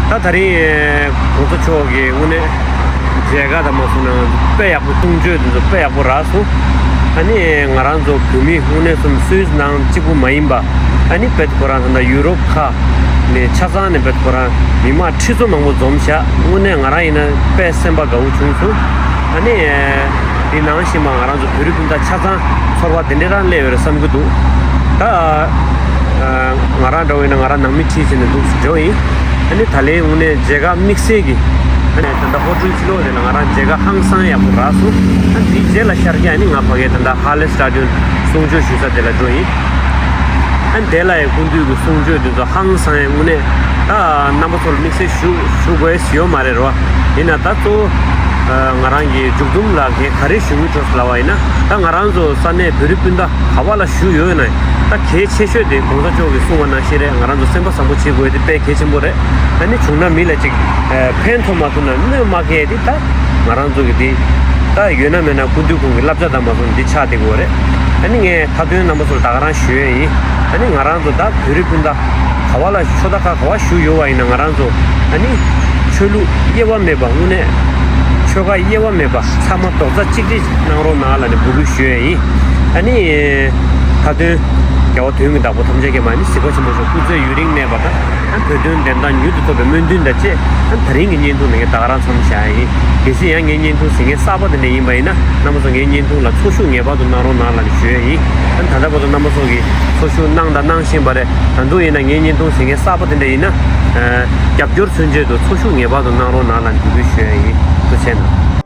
ད་ད་རིང་གོང་ས་མཆོག་གིས་དངོས་གནས་མཇལ་ཁ་དང་མ་སོང་ན་དཔེ་ཡག་པོ་གསུང་ཆོས་དེ་ཚོ་དཔེ་ཡག་པོ་རག་སོང་། ཨ་ནི་ང་རང་ཚོ་བོད་མི་དངོས་གནས་སུ་སུད་སི་ནང་གཅིག་པུ་མ་ཡིན་པ། ཨ་ནི་བེད་ཁོ་རང་ད་ལྟ་ཡུ་རོབ་ཁག་ནས་ཆ་ཚང་ནས་བེད་ཁོ་རང་མི་མང་ཁྲི་ཚོ་མང་པོ་འཛོམས་ཤག་དངོས་གནས་ང་རང་ཡིན་ན་དཔེ་སེམས་པ་དགའ་བོ་བྱུང་སོང་། ཨ་ནི། འདི་ནང་བཞིན་པ་ང་རང་ཚོ་བོད་རིགས་སྤུན་ཟླ་ཆ་ཚང་ཚོར་བ་དེ་འདྲ་རང་སླེབས་ཡོད་རེད་བསམ་གྱི་འདུག་ད་ང་རང་འདྲ་བོ་ཡིན་ན་ང་རང་ནང་མི་ཁྲིད་བྱས་ནས་འདུག་སེ་འགྲོ་ཡིན། ཨ་ནི་ད་ལན་དངོས་གནས་མཇལ་ཁ་དམིགས་བསལ་གྱི། ཨ་ནི་ད་ལྟ་ཧོ་ཊེལ་ཕྱི་ལོགས་དེ་ལ་ང་རང་མཇལ་ཁ་ཧང་སང་ཡག་པོ་རག་སོང་། ཨ་འདིའི་རྗེས་ལ་ཤར་རྒྱག་ཨ་ནི་ང་ཕ་གིར་ད་ལྟ་ཧ་ལེ་སི་ཊ་ཌི་ཡོན་གསུང་ཆོས་ཞུ་ས་དེ་ལ་འགྲོ་ཡིན། ཨ་ནི་དེ་ལ་ཡང་སྐུ་མདུན་གྱི་གསུང་ཆོས་དེ་ཚོ་ཧང་སང་ཡང་དངོས་གནས་ད་རྣམ་པ་ཚོར་དམིགས་བསལ་ཞུ་ཞུ་དགོས་ཡོད་མ་རེད་རོ། ཡིན་ན་ད་གཙོ་བོ་ང་རང་གི་མཇུག་སྡོམ་ལ་ངས་ག་རེ་ཞུ་གི་འགྲོ་ལབ་པ་ཡིན་ན། ད་ང་རང་ཚོ་ས་གནས་བོད་རིགས་སྤུན་ཟླ་ག་པ་ལ་བཞུགས་ཡོད་ན་ད་གལ་ཆེ་ཤོས་དེ་གོང་ས་མཆོག་གིས་གསུངས་པ་ནང་བཞིན་རེད། ང་རང་ཚོ་སེམས་པ་བཟང་པོ་བྱེད་དགོས་དེ་དཔེ་གལ་ཆེན་པོ་རེད། ཨ་ནི་བྱུང་ན་མི་ལ་ཅིག་ཕན་ཐོགས་མ་ཐུབ་ན་གནོད་མ་སྐྱེལ་དེ་ད་ང་རང་ཚོ་གི་དེ་ད་ཡོད་ན་མེད་ན་སྐུ་མདུན་ཁོང་གི་བསླབ་བྱ་དང་མ་སོང་འདི་ཆགས་བསྡད་དགོས་རེད། ཨ་ནི་ངས་མཐའ་དོན་རྣམ་པ་ཚོར་ད་ག་རང་ཞུ་ཡས་ཡིན། ཨ་ནི་ང་རང་ཚོ་ད་བོད་རིགས་སྤུན་ཟླ་ག་པ་ལ་ཕྱོགས་མཐའ་ཁག་ག་པ་བཞུགས་ཡོད་པ་ཡིན་ན་ང་རང་ཚོ་ཨ་ནི་ཆོས་ལུགས་དབྱེ་བ་མེད་པ་དངོས་གནས་ཆོལ་ཁ་དབྱེ་བ་མེད་པ་ཚང་མ་རྡོག་རྩ་གཅིག་སྒྲིལ་གནང་རོགས་གནང་ལབ་ནས་འབོད་སྐུལ་ཞུ་ཡས་ཡིན། ཨ་ནི་མཐའ་དོན་རྒྱལ་བ་དོན་གྱི་བདག་པོ་ཐམས་ཅད་མཁྱེན་པ་ཨ་ནི་གཟིགས་པ་ཆེན་པོ་མཆོག་སྐུ་ཚེ་ཡུན་རིང་གནས་པ་དང་། ཨ་བོད་དོན་བདེན་མཐའ་མྱུར་དུ་ཐོབ་པའི་སྨོན་འདུན་དང་བཅས། ཨ་ད་རིང་གི་བརྙན་ཐུང་འདི་ངས་ད་ག་རང་མཚམས་བཞག་ཡིན། གལ་སྲིད་ཡང་ངའི་བརྙན་ཐུང་གཟིགས་མཁན་གསར་པ་དེ་འདྲ་ཡིན་པ་ཡིན་ན་རྣམ་པ་ཚོ་ངའི་བརྙན་ཐུང་ལ་ཚོར་ཤུགས་ངེས་པར་དུ་གནང་རོགས་གནང་ལབ་ནས་ཞུ་ཡས་ཡིན། ཨ་ད་ལྟ་བར་དུ་རྣམ་པ་ཚོ་གིས་ཚོར་ཤུགས་གནང་དང་གནང་བཞིན་པ་རེད། ད་དུང་ཡིན་ན་ངའི་བརྙན་ཐུང་གཟིགས་མཁན་གསར་པ་དེ་འདྲ་ཡིན་ན། ཨ་རྒྱབ་སྐྱོར་མཚོན་ཆེད་དུ་ཚོར་ཤུགས་ངེས་པར་དུ་གནང་རོགས་གནང་ལབ་ནས་འབོད་སྐུལ་ཞུ་ཡས་ཡིན། ཐུགས་རྗེ་ཆེ་གནང་།